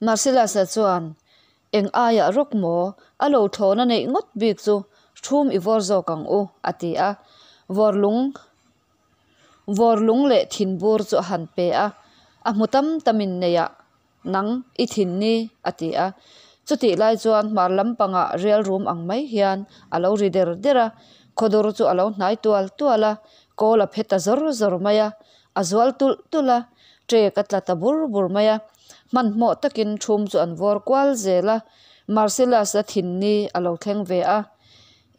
Marcellus-a chuan, Eng aiah rawk maw? A lo thlawn a neih ngawt bik chu thum i vawr zawk ang u, a ti a. Vawr lung vawr lung leh thin bur chu a han pe a, A hmu tam tamin neiah nang i thin ni, a ti a. Chutih lai chuan hmar lampangah rial rum ang mai hian a lo ri der der a, khawdur chu a lo hnai tual tual a, kawl a phe ta zawr zawr mai a, a zual tulh tulh a, ṭek a tla ta bur bur mai a. Hmanhmawh takin ṭhum chu an vawr kual zel a, Marcellus-a thinni a lo thleng ve a.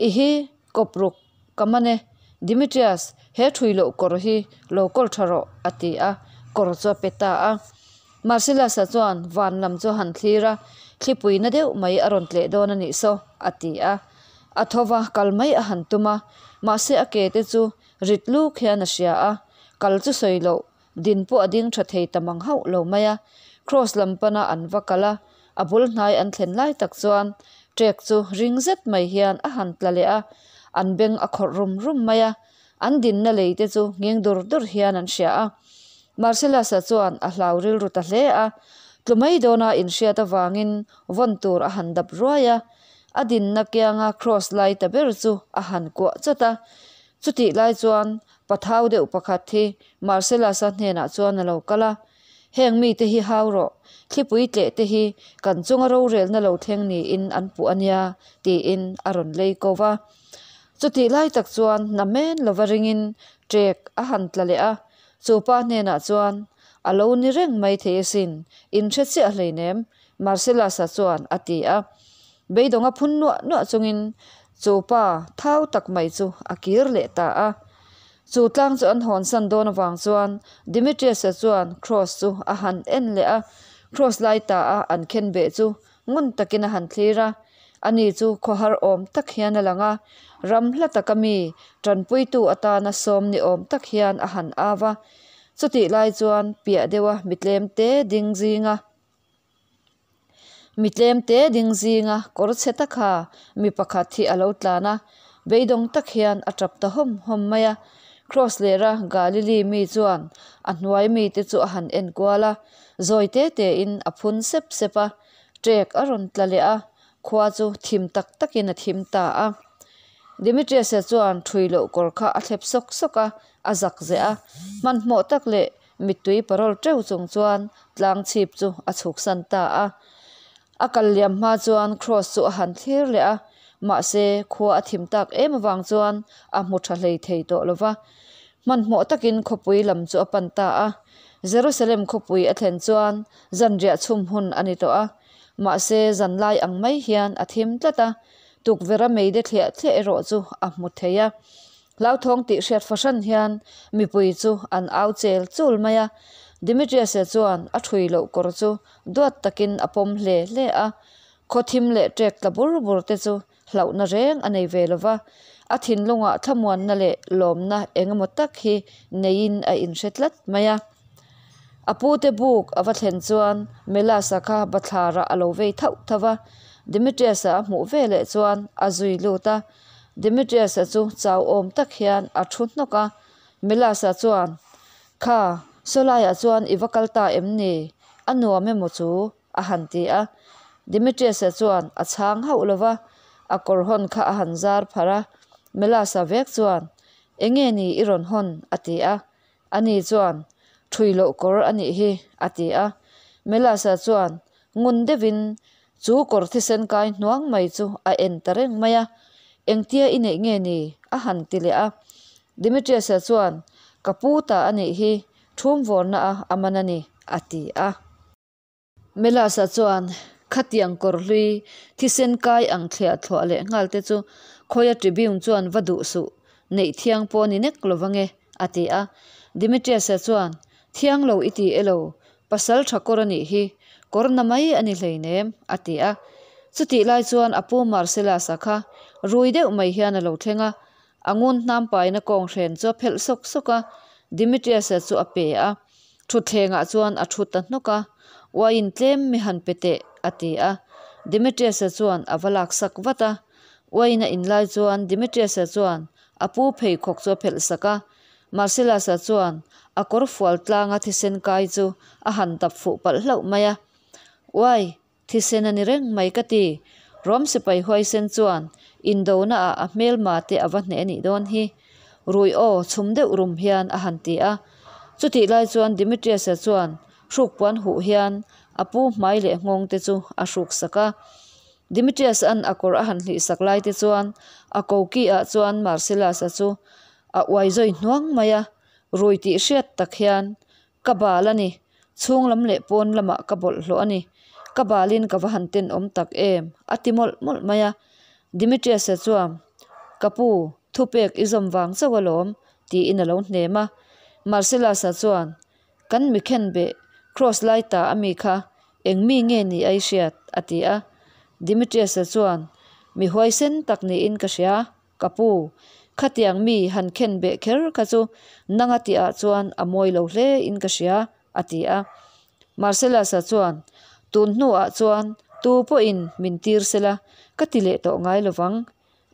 I hi, kawpruk, ka man e, Demetrius, he ṭhui loh kawr hi lo kawl ṭha rawh, a ti a, kawr chu a pe ta a. Marcellus-a chuan van lam chu a han thlir a, Thlipui na deuh mai a rawn tleh dawn a nih saw, a ti a. A tho va, kal mai a han tum a, mahse a ke te chu rit luk hian a hria a, kal chu sawi loh Din pawh a ding tha thei ta mang hauh lo mai a, Cross lam pana an va kal a, a bul hnai an thlen lai tak chuan trek chu ring zet mai hian a han tla leh a, an beng a khawrh rum rum mai a, an dinna lei te chu nghing dur dur hian an hria a. Marcellus-a chuan a hlau rilru ta hle a, tlu mai dawna inhriat avangin vawn tur a han dap ruai a, a dinna kianga Cross lai ta ber chu a han kuah chawt a, chutih lai chuan Pathau deuh pakhat hi Marcellus-a hnenah chuan a lo kal a, Heng mite hi hau rawh, thlipui tleh te hi kan chunga rorelna lo thleng niin an puh a nia, tiin a rawn lei ko va. Chutih lai tak chuan hna men lova ringin ṭek a han tla leh a, chu pa hnenah chuan, A lo ni reng mai thei asin, in hre chiah hleinem, Marcellus-a chuan a ti a. Beidawnga phun nuah nuah chungin chu pa thau tak mai chu a kir leh ta a. Chu tlang chu an hawnsan dawn avang chuan Demetrius-a chuan Cross chu a han en leh a, Cross lai ta a an khen beh chu ngun takin a han thlir a. Ani chu khawhar awm tak hian a lang a, ram hla taka mi tanpuitu atana sawm ni awm tak hian a han au a. Chutih lai chuan piah deuha mitlem te ding zinga. Mi tlem te ding zinga kawr chhe tak ha mi pakhat hi a lo tlan a, beidawng tak hian a tap ta hawm hawm mai a. Cross lera Galili mi chuan a hnuai mite chu a han en kual a, zawi te tein a phun sep sep a, ṭek a rawn tla leh a, khua chu thim tak takin a thim ta a. Demetrius-a chuan ṭhui loh kawr kha a thlep sawk sawk a, a zak zeh a, hmanhmawh tak leh Mittui parawl teuh chung chuan tlang chhip chu a chhuksan ta a. A kal liam hma chuan Cross chu a han thlir leh a, mahse khua a thim tak em avang chuan a hmu tha hlei thei tawh lo va. Hmanhmawh takin khawpui lam chu a pan ta a. Jerusalem khawpui a thlen chuan zanriah chhum hun a ni tawh a, mahse zanlai ang mai hian a thim tlat a, tukverha meide thliah thliah erawh chu a hmu thei a. Hlauthawng tih hriat fahran hian mipui chu an au chel chul mai a, Demetrius-a chuan a ṭhui loh kawr chu duat takin a pawm hle hle a, khaw thim leh ṭek tla bur bur te chu hlauhna reng a nei ve lo va, a thinlungah thlamuanna leh lawmna eng emaw tak hi neiin a inhre tlat mai a. A pute buk a va thlen chuan Melas-a kha bathlarah a lo vei thauh thauh va, Demetrius-a a hmuh veleh chuan a zui lut a, Demetrius-a chu chau awm tak hian a thu hnawk a, Melas-a chuan, Kha, saw laiah chuan i va kal ta em ni? A nuam emaw chu? a han ti a. Demetrius-a chuan a chhang hauh lo va, a kawr hawn kha a han zar pharh a. Melas-a vek chuan, Enge ni i rawn hawn? a ti a. Ani chuan, Ṭhui loh kawr a nih hi, a ti a. Melas-a chuan ngun deuhin chu kawr thisen kai hnuang mai chu a en ta reng mai a, Engtia i neih nge ni? a han ti leh a. Demetrius-a chuan, Ka pu ta a nih hi, ṭhum vawrna a a man a ni, a ti a. Melasa chuan, Khatiang kawr hlui, thisen kai ang thliah thluah leh nghal te chu Khawia Tribune chuan va duh suh, neih thiang pawh a ni nek lo vange, a ti a. Demetrius-a chuan, Thiang lo i ti elo, pasal tha kawr a nih hi, kawr na mai a ni hleinem, a ti a. Chutih lai chuan a pu Marcellus-a kha rui deuh mai hian a lo thleng a, a ngun hnam paina kawng hren chu a phelh sawk sawk a, Demetrius-a chu a pe a. Thutthlengah chuan a thu ta hnawk a, Uaiin tlem mi han pe teh, a ti a. Demetrius-a chuan a va laksak vat a. Uaiin a inlai chuan Demetrius-a chuan a pu pheikhawk chu a phelh sak a. Marcellus-a chuan a kawr fual tlanga thisen kai chu a han dap fuh palh hlauh mai a. Uai, Thisen a ni reng mai ka ti. Rom sipai huaisen chuan indona ah a hmelma te a va hneh a nih dawn hi. Rui aw chhum deuh rum hian a han ti a. Chutih lai chuan Demetrius-a chuan hruk puan huh hian a pu hmai leh nghawng te chu a hruk sak a. Demetrius-a'n a kawr a han hlih sak lai te chuan a koki ah chuan Marcellus-a chu a uai zawi hnuang mai a. Rui tih hriat tak hian Ka bal a ni. Chhung lam leh pawn lamah ka bawlhhlawh a ni. Ka balin ka va han tenawm tak em? a ti mawlh mawlh mai a. Demetrius-a chuan, Ka pu, thupek i zawm vang chauh alawm, tiin a lo hnem a. Marcellus-a chuan, Kan mi khenbeh, Cross lai ta a mi kha eng mi nge ni a i hriat? a ti a. Demetrius-a chuan, Mi huaisen tak niin ka hria. Ka pu, khatiang mi han khen beh kher kha chu nanga tihah chuan a mawi lo hle in ka hria, a ti a. Marcellus-a chuan, Tun hnuah chuan tu pawhin min tir sela ka ti leh tawh ngai lovang.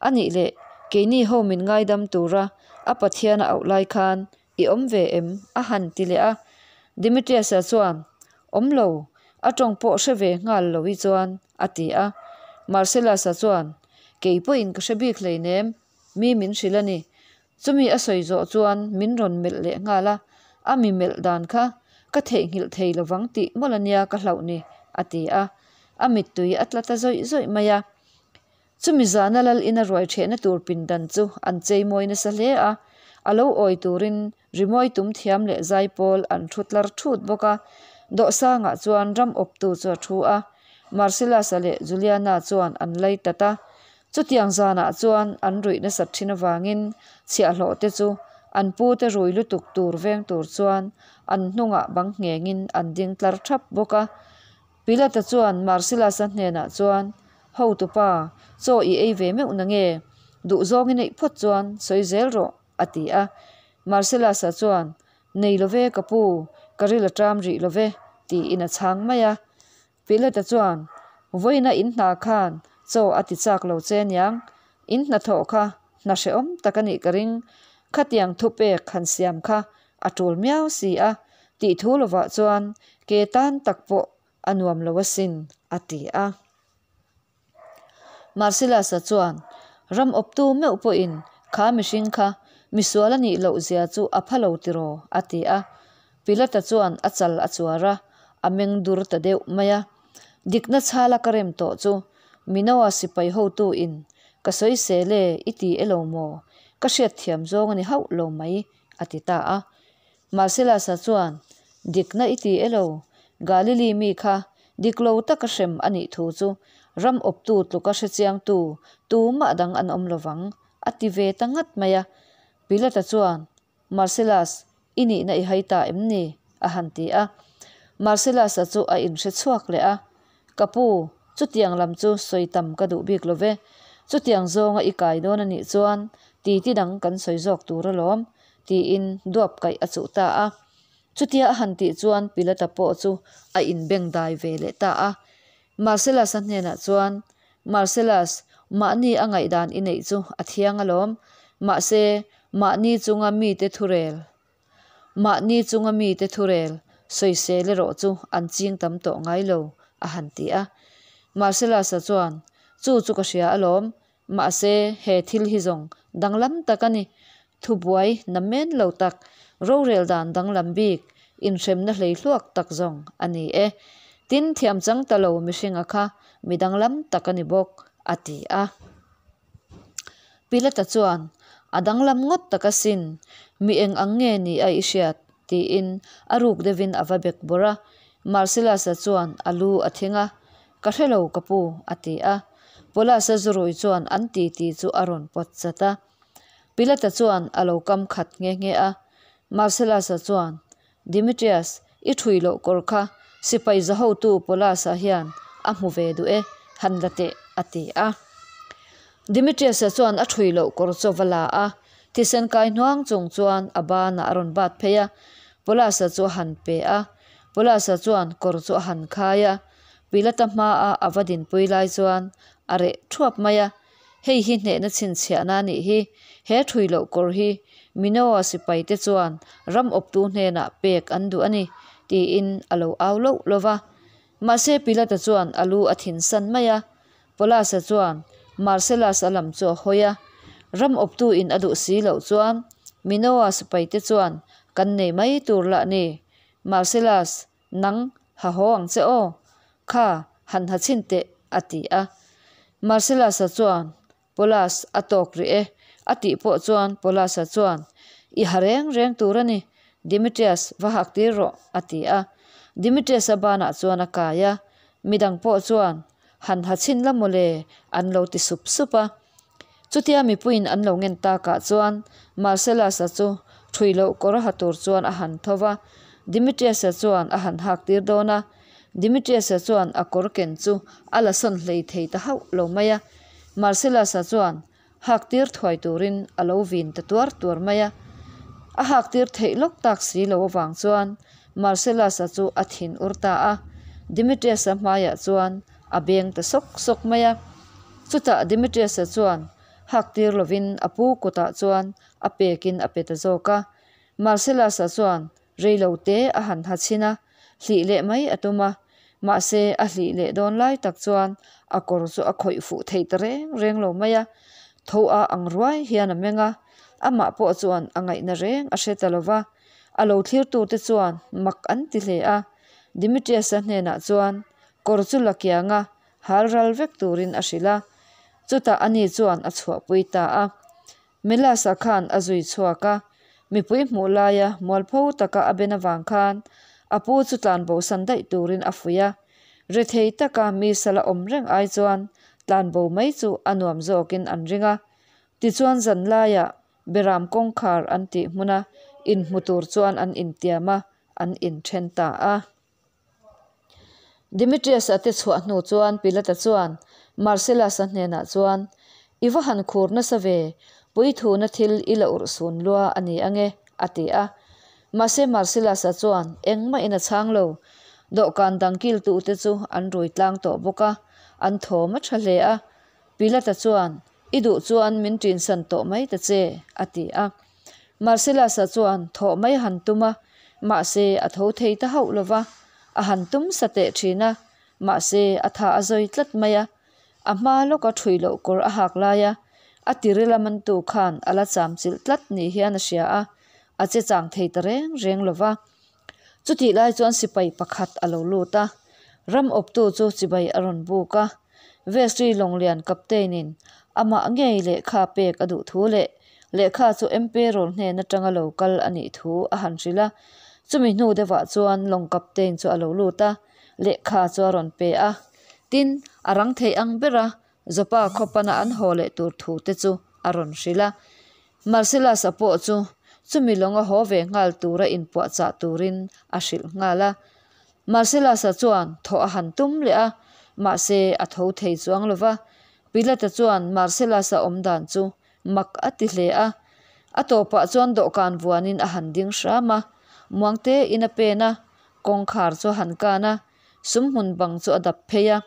A nih leh, keini ho min ngaidam tura a Pathian a auh lai khan I awm ve em? a han ti leh a. Demetrius-a chuan, Awm lo, a tawng pawh hre ve nghal lo i chuan, a ti a. Marcellus-a chuan, Kei pawhin ka hre bik hleinem, mi min hrilh a ni. Chumi a sawi zawh chuan min rawn melh leh nghal a, a mi melh dan kha ka theihnghilh thei lovang tih mawlh a nia ka hlauh ni, a ti a. A mittui a tla ta zawih zawih mai a. Chumi zana lal ina ruai ṭhehna tur pindan chu an cheimawi nasa hle a, a lo awi turin rimawi tum thiam leh zaipawl an thu tlar thut bawk a. Dawhsangah chuan ram awptu chu a thu a, Marcellus-a leh Juliana chuan an lei tat a. Chutiang zanah chuan an ruih nasat ṭhin avangin chhiahhlawh te chu an pute rui lutuk tur veng tur chuan an hnungah bang nghengin an ding tlar ṭhap bawk a. Pilata chuan Marcellus-a hnenah chuan, Hotupa, chaw i ei ve meuh na nge? Duhzawng i neih phawt chuan sawi zel rawh, a ti a. Marcellus-a chuan, Nei lo ve ka pu, ka ril a ṭam rih lo ve, tiin a chhang mai a. Pilata chuan, Vawiina in hna khan chaw a ti chak lo che niang, in hnathawh kha hna hrehawm tak a nih ka ring, khatiang thupek han siam kha a ṭul miau si a, tih thu lovah chuan ke tan tak pawh a nuam lo asin, a ti a. Marcellus-a chuan, Ram awptu meuh pawhin kha mihring kha misual a nih loh zia chu a pha lo tiraw? a ti a. Pilata chuan a chal a chuar a, a meng dur ta deuh mai a. Dikna chhala ka rem tawh chu Minoa sipai hotu in ka sawi sel e i ti elo maw? Ka hriatthiam zawng a ni hauh lo mai, a ti ta a. Marcellus-a chuan, Dikna i ti elo? Galili mi kha dik lo taka hrem a nih thu chu ram awptu tluka hrechiangtu tumah dang an awm lovang, a ti ve ta ngat mai a. Pilata chuan, Marcellus, i nihna i hai ta em ni? a han ti a. Marcellus-a chu a inhre chhuak leh a, Ka pu, chutiang lam chu sawi tam ka duh bik lo ve. Chutiang zawnga i kai dawn a nih chuan titi dang kan sawi zawk tur alawm, tiin duap kaih a chuh ta a. Chutia a han tih chuan Pilata pawh chu a inbeng dai ve leh ta a. Marcellus-a hnenah chuan, Marcellus, mahni a ngaihdan i neih chu a thiang alawm. Mahse, mahni chunga mite thurel, mahni chunga mite thurel sawisel erawh chu an ching tam tawh ngai lo, a han ti a. Marcellus-a chuan, Chu chu ka hria alawm. Mahse, he thil hi zawng danglam tak a ni. Thubuai namen lo tak, rorel dan danglam bik, inhremna hleihluak tak zawng a ni e. Tin, thiam chang ta lo mihringa kha mi danglam tak a ni bawk, a ti a. Pilata chuan, A danglam ngawt tak asin, mi eng ang nge ni a i hriat? tiin a ruk deuhin a va bek bawrh a. Marcellus-a chuan a lu a thing a, Ka hre lo ka pu, a ti a. Paulus-a zurui chuan an titi chu a rawn pawt chat a. Pilata chuan a lo kam khat nghe nghe a. Marcellus-a chuan, Demetrius, i ṭhui loh kawr kha sipai za hotu Paulus-a hian a hmu ve duh e, han la teh, a ti a. Demetrius-a chuan a ṭhui loh kawr chu a va la a, thisen kai hnuang chung chuan a banah a rawn bat phei a, Paulus-a chu a han pe a. Paulus-a chuan kawr chu a han khai a, Pilata hmaa a va dinpui lai chuan a reh ṭhuap mai a, Hei hi hnehna chhinchhiahna a nih hi, he ṭhui loh kawr hi Minoa sipaite chuan ram awptu hnenah pek an duh a ni, tiin a lo au loh lo va. Mahse Pilata chuan a lu a thinsan mai a, Paulus-a chuan Marcellus-a lam chu a hawi a, Ram awptu in a duh si loh chuan Minoa sipaite chuan kan nei mai tur lah ni, Marcellus, Nang, ha haw ang che aw. Kha, han ha chhin teh, a ti a. Marcellus-a chuan, Paulus, a tawk rih e, a tih pawh chuan Paulus-a chuan, I ha reng reng tur a ni, Demetrius, va hak tir rawh, a ti a. Demetrius-a banah chuan a kai a, midang pawh chuan, Han ha chhin la mawle, an lo ti sup sup a. Chutia mipuiin an lo ngen takah chuan Marcellus-a chu ṭhui loh kawr ha tur chuan a han tho va, Demetrius-a chuan a han hak tir dawn a. Demetrius-a chuan a kawr ken chu a la sawn hlei thei ta hauh lo mai a. Marcellus-a chuan hak tir thuai turin a lo vin ta tuar tuar mai a. A hak tir theih lawk tak si lo avang chuan Marcellus-a chu a thin ur ta a. Demetrius-a hmaiah chuan a beng ta sawk sawk mai a. Chutah Demetrius-a chuan hak tir lovin a pu kutah chuan a pekin a pe ta zawk a. Marcellus-a chuan rei lo te a han ha chhin a, hlih leh mai a tum a. Mahse, a hlih leh dawn lai tak chuan a kawr chu a khawih fuh thei ta reng reng lo mai a. Tho a ang ruai hian a meng a, amah pawh chuan a ngaihna reng a hre ta lo va. A lo thlirtute chuan mak an ti hle a. Demetrius-a hnenah chuan kawr chu la kiang a, hal ral vek turin a hrilh a, chutah ani chuan a chhuahpui ta a. Melas-a khan a zui chhuak a, mipui hmuh laia mualpho taka a ben avang khan a pu chu tlanbosan daih turin a fuih a, rethei taka mi sala awm reng ai chuan tlanbo mai chu a nuam zawkin an ring a. Tichuan zan laiah Beram kawngkhar an tih hmuna inhmu tur chuan an intiam a, an inthen ta a. Demetrius-a te chhuah hnu chuan Pilata chuan Marcellus-a hnenah chuan, I va han khur nasa ve, puithuna thil i la urh sun lua a ni ange, a ti a. Mahse Marcellus-a chuan engmahin a chhang lo. Dawhkan dang kiltute chu an rui tlang tawh bawk a, an thawm a tha hle a. Pilata chuan, I duh chuan min ṭinsan tawh mai ta che, a ti a. Marcellus-a chuan thawh mai a han tum a, mahse a tho thei ta hauh lo va, a han tum sa teh thin a, mahse a tha a zawi tlat mai a. A hma lawka ṭhui loh kawr a hak lai a, a tiril a mantu khan a la cham chilh tlat ni hian a hria a, a che chang thei ta reng reng lo va. Chutih lai chuan sipai pakhat a lo lut a, ram awptu chu chibai a rawn buk a. Vestry Lawnglian Captain-in amah ngei lehkha pek a duh thu leh lehkha chu Emperor hnen atanga lo kal a nih thu a han hrilh a. Chumi hnu deuhah chuan Lawng Captain chu a lo lut a, lehkha chu a rawn pe a. Tin, a rang thei ang bera Joppa khaw pana an haw leh tur thu te chu a rawn hrilh a. Marcellus-a pawh chu chumi lawnga haw ve nghal tura inpuahchah turin a hrilh nghal a. Marcellus-a chuan thawh a han tum leh a, mahse a tho thei chuang lo va. Pilate chuan Marcellus-a awm dan chu mak a ti hle a. A tawpah chuan dawhkan vuanin a han ding hram a, muangtein a pen a, kawngkhar chu a han kan a, sumhmun bang chu a dap phei a,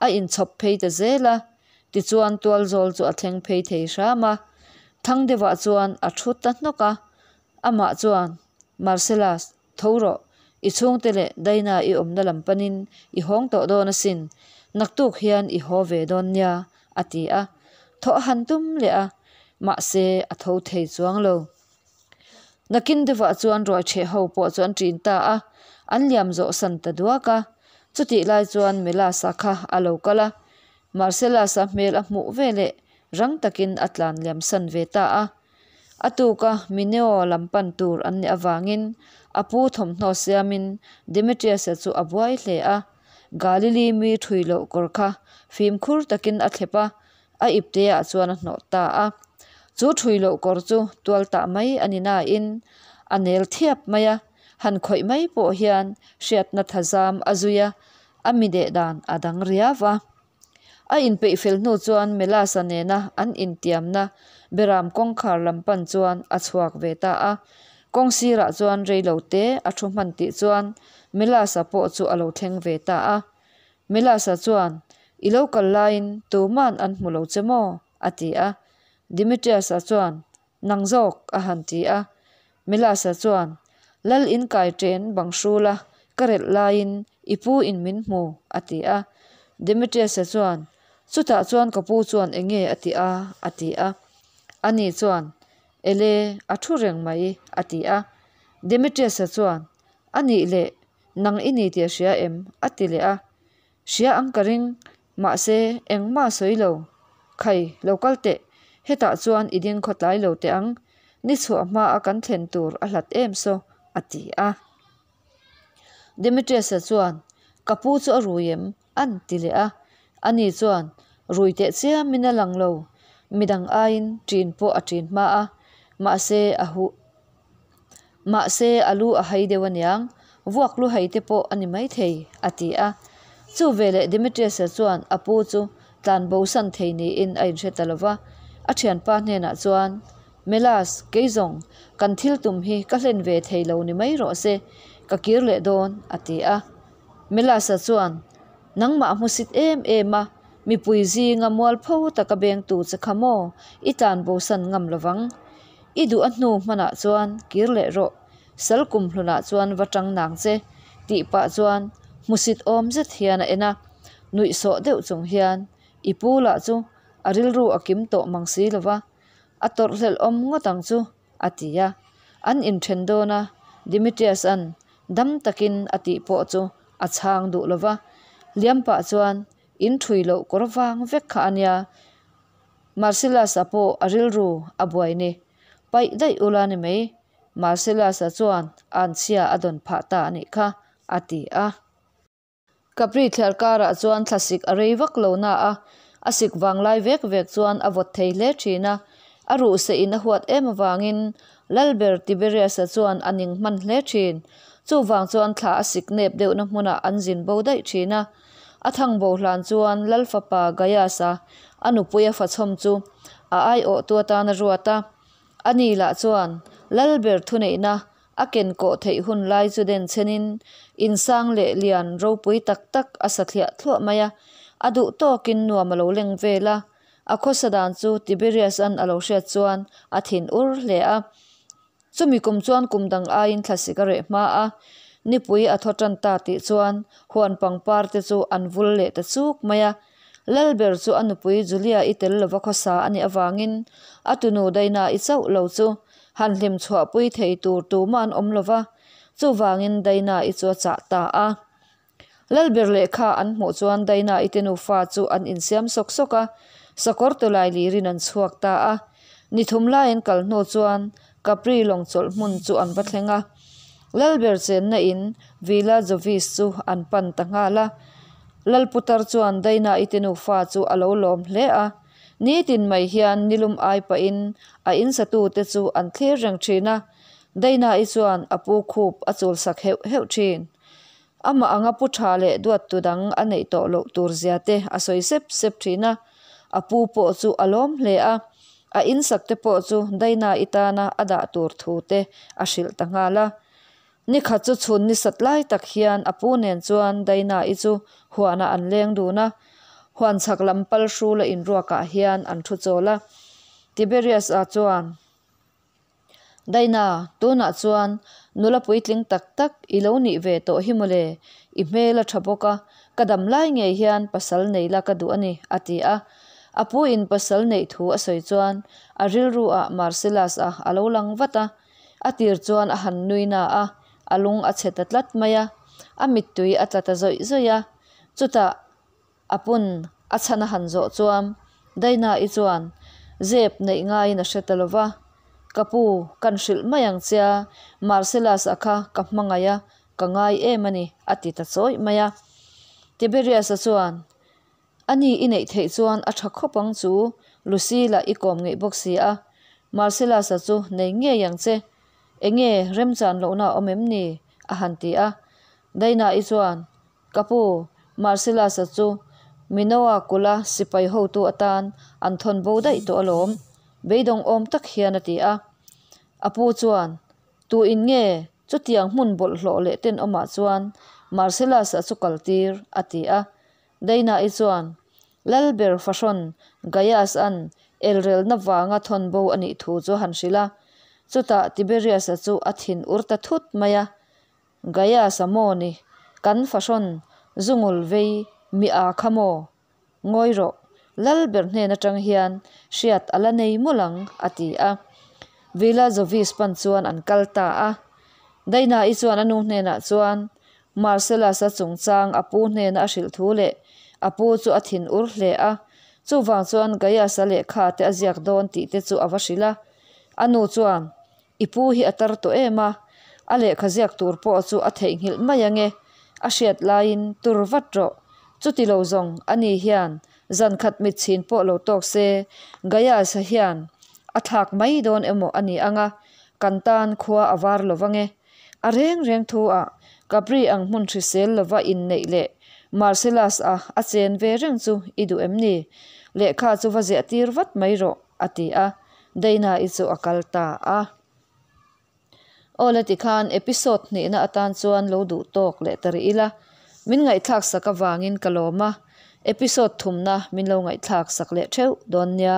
a inchhawp phei ta zel a. Tichuan tualzawl chu a thleng phei thei hram a, thang deuhah chuan a thu ta hnawk a. Amah chuan, Marcellus, tho rawh, i chhungte leh Daina i awmna lam panin i hawng tawh dawn asin, naktuk hian i haw ve dawn nia, a ti a. Thawh a han tum leh a, mahse a tho thei chuang lo. Nakin deuhah chuan ruaichheh ho pawh chu an ṭin ta a, an liam zawh san ta duak a. Chutih lai chuan Melasa kha a lo kal a, Marcellus-a hmel a hmuh veleh rang takin a tlan liam san ve ta a. A tuka Mineo lam pan tur an nih avangin a pu thawmhnaw siamin Demetrius-a chu a buai hle a. Galili mi ṭhui loh kawr kha fimkhur takin a thlep a, a ipteah chuan a hnawh ta a. Chu ṭhui loh kawr chu tual tah mai a ni nain a nel thiap mai a, han khawih mai pawh hian hriatna thazam a zui a, a mi deh dan a dang riau va. A inpeih fel hnu chuan Melas-a nena an intiamna beram kawngkhar lam pan chuan a chhuak ve ta a. Kawng sirah chuan rei lo te a thu hman tih chuan Melas-a pawh chu a lo thleng ve ta a. Melas-a chuan, I lo kal laiin tuman an hmu lo che maw? a ti a. Demetrius-a chuan, Nang zawk, a han ti a. Melas-a chuan, Lal in kai ṭen bang hrula ka relh laiin i pu in min hmu, a ti a. Demetrius-a chuan, Chutah chuan ka pu chuan eng nge a tih a? a ti a. Ani chuan, Ele, a thu reng mai, a ti a. Demetrius-a chuan, A nih leh, nang i ni tih a hria em? a ti leh a. Hria ang ka ring, mahse engmah sawi lo. Khai, lo kal teh, hetah chuan i ding khawtlai lo teh ang, ni chhuah hmaa kan thlen tur a hlat em saw, a ti a. Demetrius-a chuan, Ka pu chu a rui em? a'n ti leh a. Ani chuan, Rui teh chiamin a lang lo, midang aiin ṭin pawh a ṭin hma a, mahse a huh Mahse, a lu a hai deuh aniang, vuak lu hai te pawh a ni maithei, a ti a. Chu veleh Demetrius-a chuan a pu chu tlan bosan thei niin a inhre ta lo va, a thianpa hnenah chuan, Melas, kei zawng, kan thil tum hi ka hlen ve thei lo ni mai rawh se, ka kir leh dawn, a ti a. Melas-a chuan, Nangmah hmusit em em a, mipui zinga mualpho taka bengtu che kha maw i tlan bosan ngam lovang? I duh a hnu hmanah chuan kir leh rawh, sal kum hlunah chuan va tang nang che, tih pah chuan hmusit awm zet hian a en a, nuih sawh deuh chung hian i pu lah chu a rilru a kim tawh mang si lova, a tawrhhlelh awm ngawt ang chu, a ti a. An inthen dawn a, Demetrius-a'n dam takin a tih pawh chu a chhang duh lova, liam pah chuan in ṭhui loh kawr vang vek kha a nia, Marcellus-a pawh a rilru a buai ni. Paih daih ula ni mai, Marcellus-a chuan anchhia a dawn phah ta a nih kha, a ti a. Capri thliar karah chuan thlasik a rei vak lo na a, a sik vang lai vek vek chuan a vawt thei hle thin a. A ruh seh in a huat em avangin Lalber Tiberius-a chuan a ning hman hle thin. Chuvang chuan thla a sik nep deuhna hmunah an zin bo daih thin a. A thang bo hlan chuan Lal fapa Gaius-a a nupui a fachhawm chu a aiawhtu atan a ruat a. Ani lah chuan Lalber thuneihna a ken kawh theih hun lai chu den chhenin insang leh lian ropui tak tak a sa thliah thluah mai a. A duh tawkin nuam a lo leng vel a. A khawsa dan chu Tiberius-a'n a lo hriat chuan a thin ur hle a. Chumi kum chuan kum dang aiin thlasik a reh hma a, nipui a thaw tan ta tih chuan huan pangpar te chu an vul leh ta chuk mai a. Lalber chu a nupui Julia-i tel lova khawsa a nih avangin a tunu Daina-i chauh lo chu han hlim chhuahpui thei tur tumah an awm lova, chuvangin Daina-i chu a chah ta a. Lalber lehkha an hmuh chuan Daina-i te nufa chu an insiam sawk sawk a, sakawr tawlai lirin an chhuak ta a. Ni thum lai an kal hnu chuan Capri lawng chawlh hmun chu an va thleng a. Lalber chenna in Villa Jovis chu an pan ta nghal a. Lalputar chuan Daina-i te nufa chu a lo lawm hle a. Nitin mai hian nilum ai pahin a insatute chu an thlir reng thin a. Daina-i chuan a pu khup a chulsak heuh heuh thin. Amah anga pu tha leh duattu dang a neih tawh loh tur zia te a sawi sep sep thin a, a pu pawh chu a lawm hle a, a insak te pawh chu Daina-i tana a dah tur thu te a hrilh ta nghal a. Nikhat chu chhun ni sat lai tak hian a pu nen chuan Daina-i chu huanah an leng dun a, huan chhak lam pal hrula inruakah hian an thu chawl a. Tiberius-a chuan. Daina, tunah chuan nula puitling tak tak i lo nih ve tawh hi mawle, i hmel a tha bawk a, ka dam lai ngei hian pasal nei la ka duh a ni, a ti a. A pu in pasal neih thu a sawi chuan a rilru ah Marcellus-a a lo lang vat a, a tir chuan a han nui na a, a lung a chhe ta tlat mai a, a mittui a tla ta zawih zawih a. Chutah A pun a chhan a han zawh chuan Daina-i chuan zep neih ngaiin a hre ta lo va, Ka pu, kan hrilh mai ang che a, Marcellus-a kha ka hmangaih a, ka ngai em a ni, a ti ta chawih mai a. Tiberius-a chuan, Ani i neih theih chuan a tha khawp ang chu, Lucilla i kawm ngeih bawk si a. Marcellus-a chu nei ngei ang che. Enge remchan lohna a awm em ni? a han ti a. Daina-i chuan, Ka pu, Marcellus-a chu Minoa kulha sipai hotu atan an thawn bo daih tawh alawm, beidawng awm tak hian a ti a. A pu chuan, Tu in nge chutiang hmun bawlhhlawh leh tenawmah chuan Marcellus-a chu kal tir? a ti a. Daina-i chuan, Lalber fahrawn Gaius-a'n elrelna vanga thawn bo a nih thu chu a han hrilh a. Chutah Tiberius-a chu a thin ur ta thut mai a. Gaius-a maw ni? Kan fahrawn zungul vei mi â kha maw? Ngawi rawh, Lalber hnen atang hian hriat a la nei mawlh ang, a ti a. Villa Jovis pan chuan an kal ta a. Daina-i chuan a nu hnenah chuan Marcellus-a chungchang a pu hnena a hrilh thu leh a pu chu a thin ur hle a, chuvang chuan Gaius-a lehkha te a ziak dawn tih te chu a va hrilh a. A nu chuan, I pu hi a tar tawh em a, a lehkha ziak tur pawh chu a theihnghilh mai ange, a hriat laiin tur vat rawh. Chuti lo zawng ani hian zan khat mit chhin pawh lo tawk se, Gaius-a hian a thlak mai dawn emaw a ni ang a, kan tan khua a var lo vang e. A reng reng thu ah Capri ang hmun hrisel lova inneih leh Marcellus-a a chen ve reng chu i duh em ni? Lehkha chu va ziah tir vat mai rawh, a ti a. Daina-i chu a kal ta a. Aw le tikhan episode hnihna atan chuan lo duh tawk leh ta rih ila. Min ngaihthlak sak avangin ka lawm a, episode thumna min lo ngaihthlak sak leh theuh dawn nia.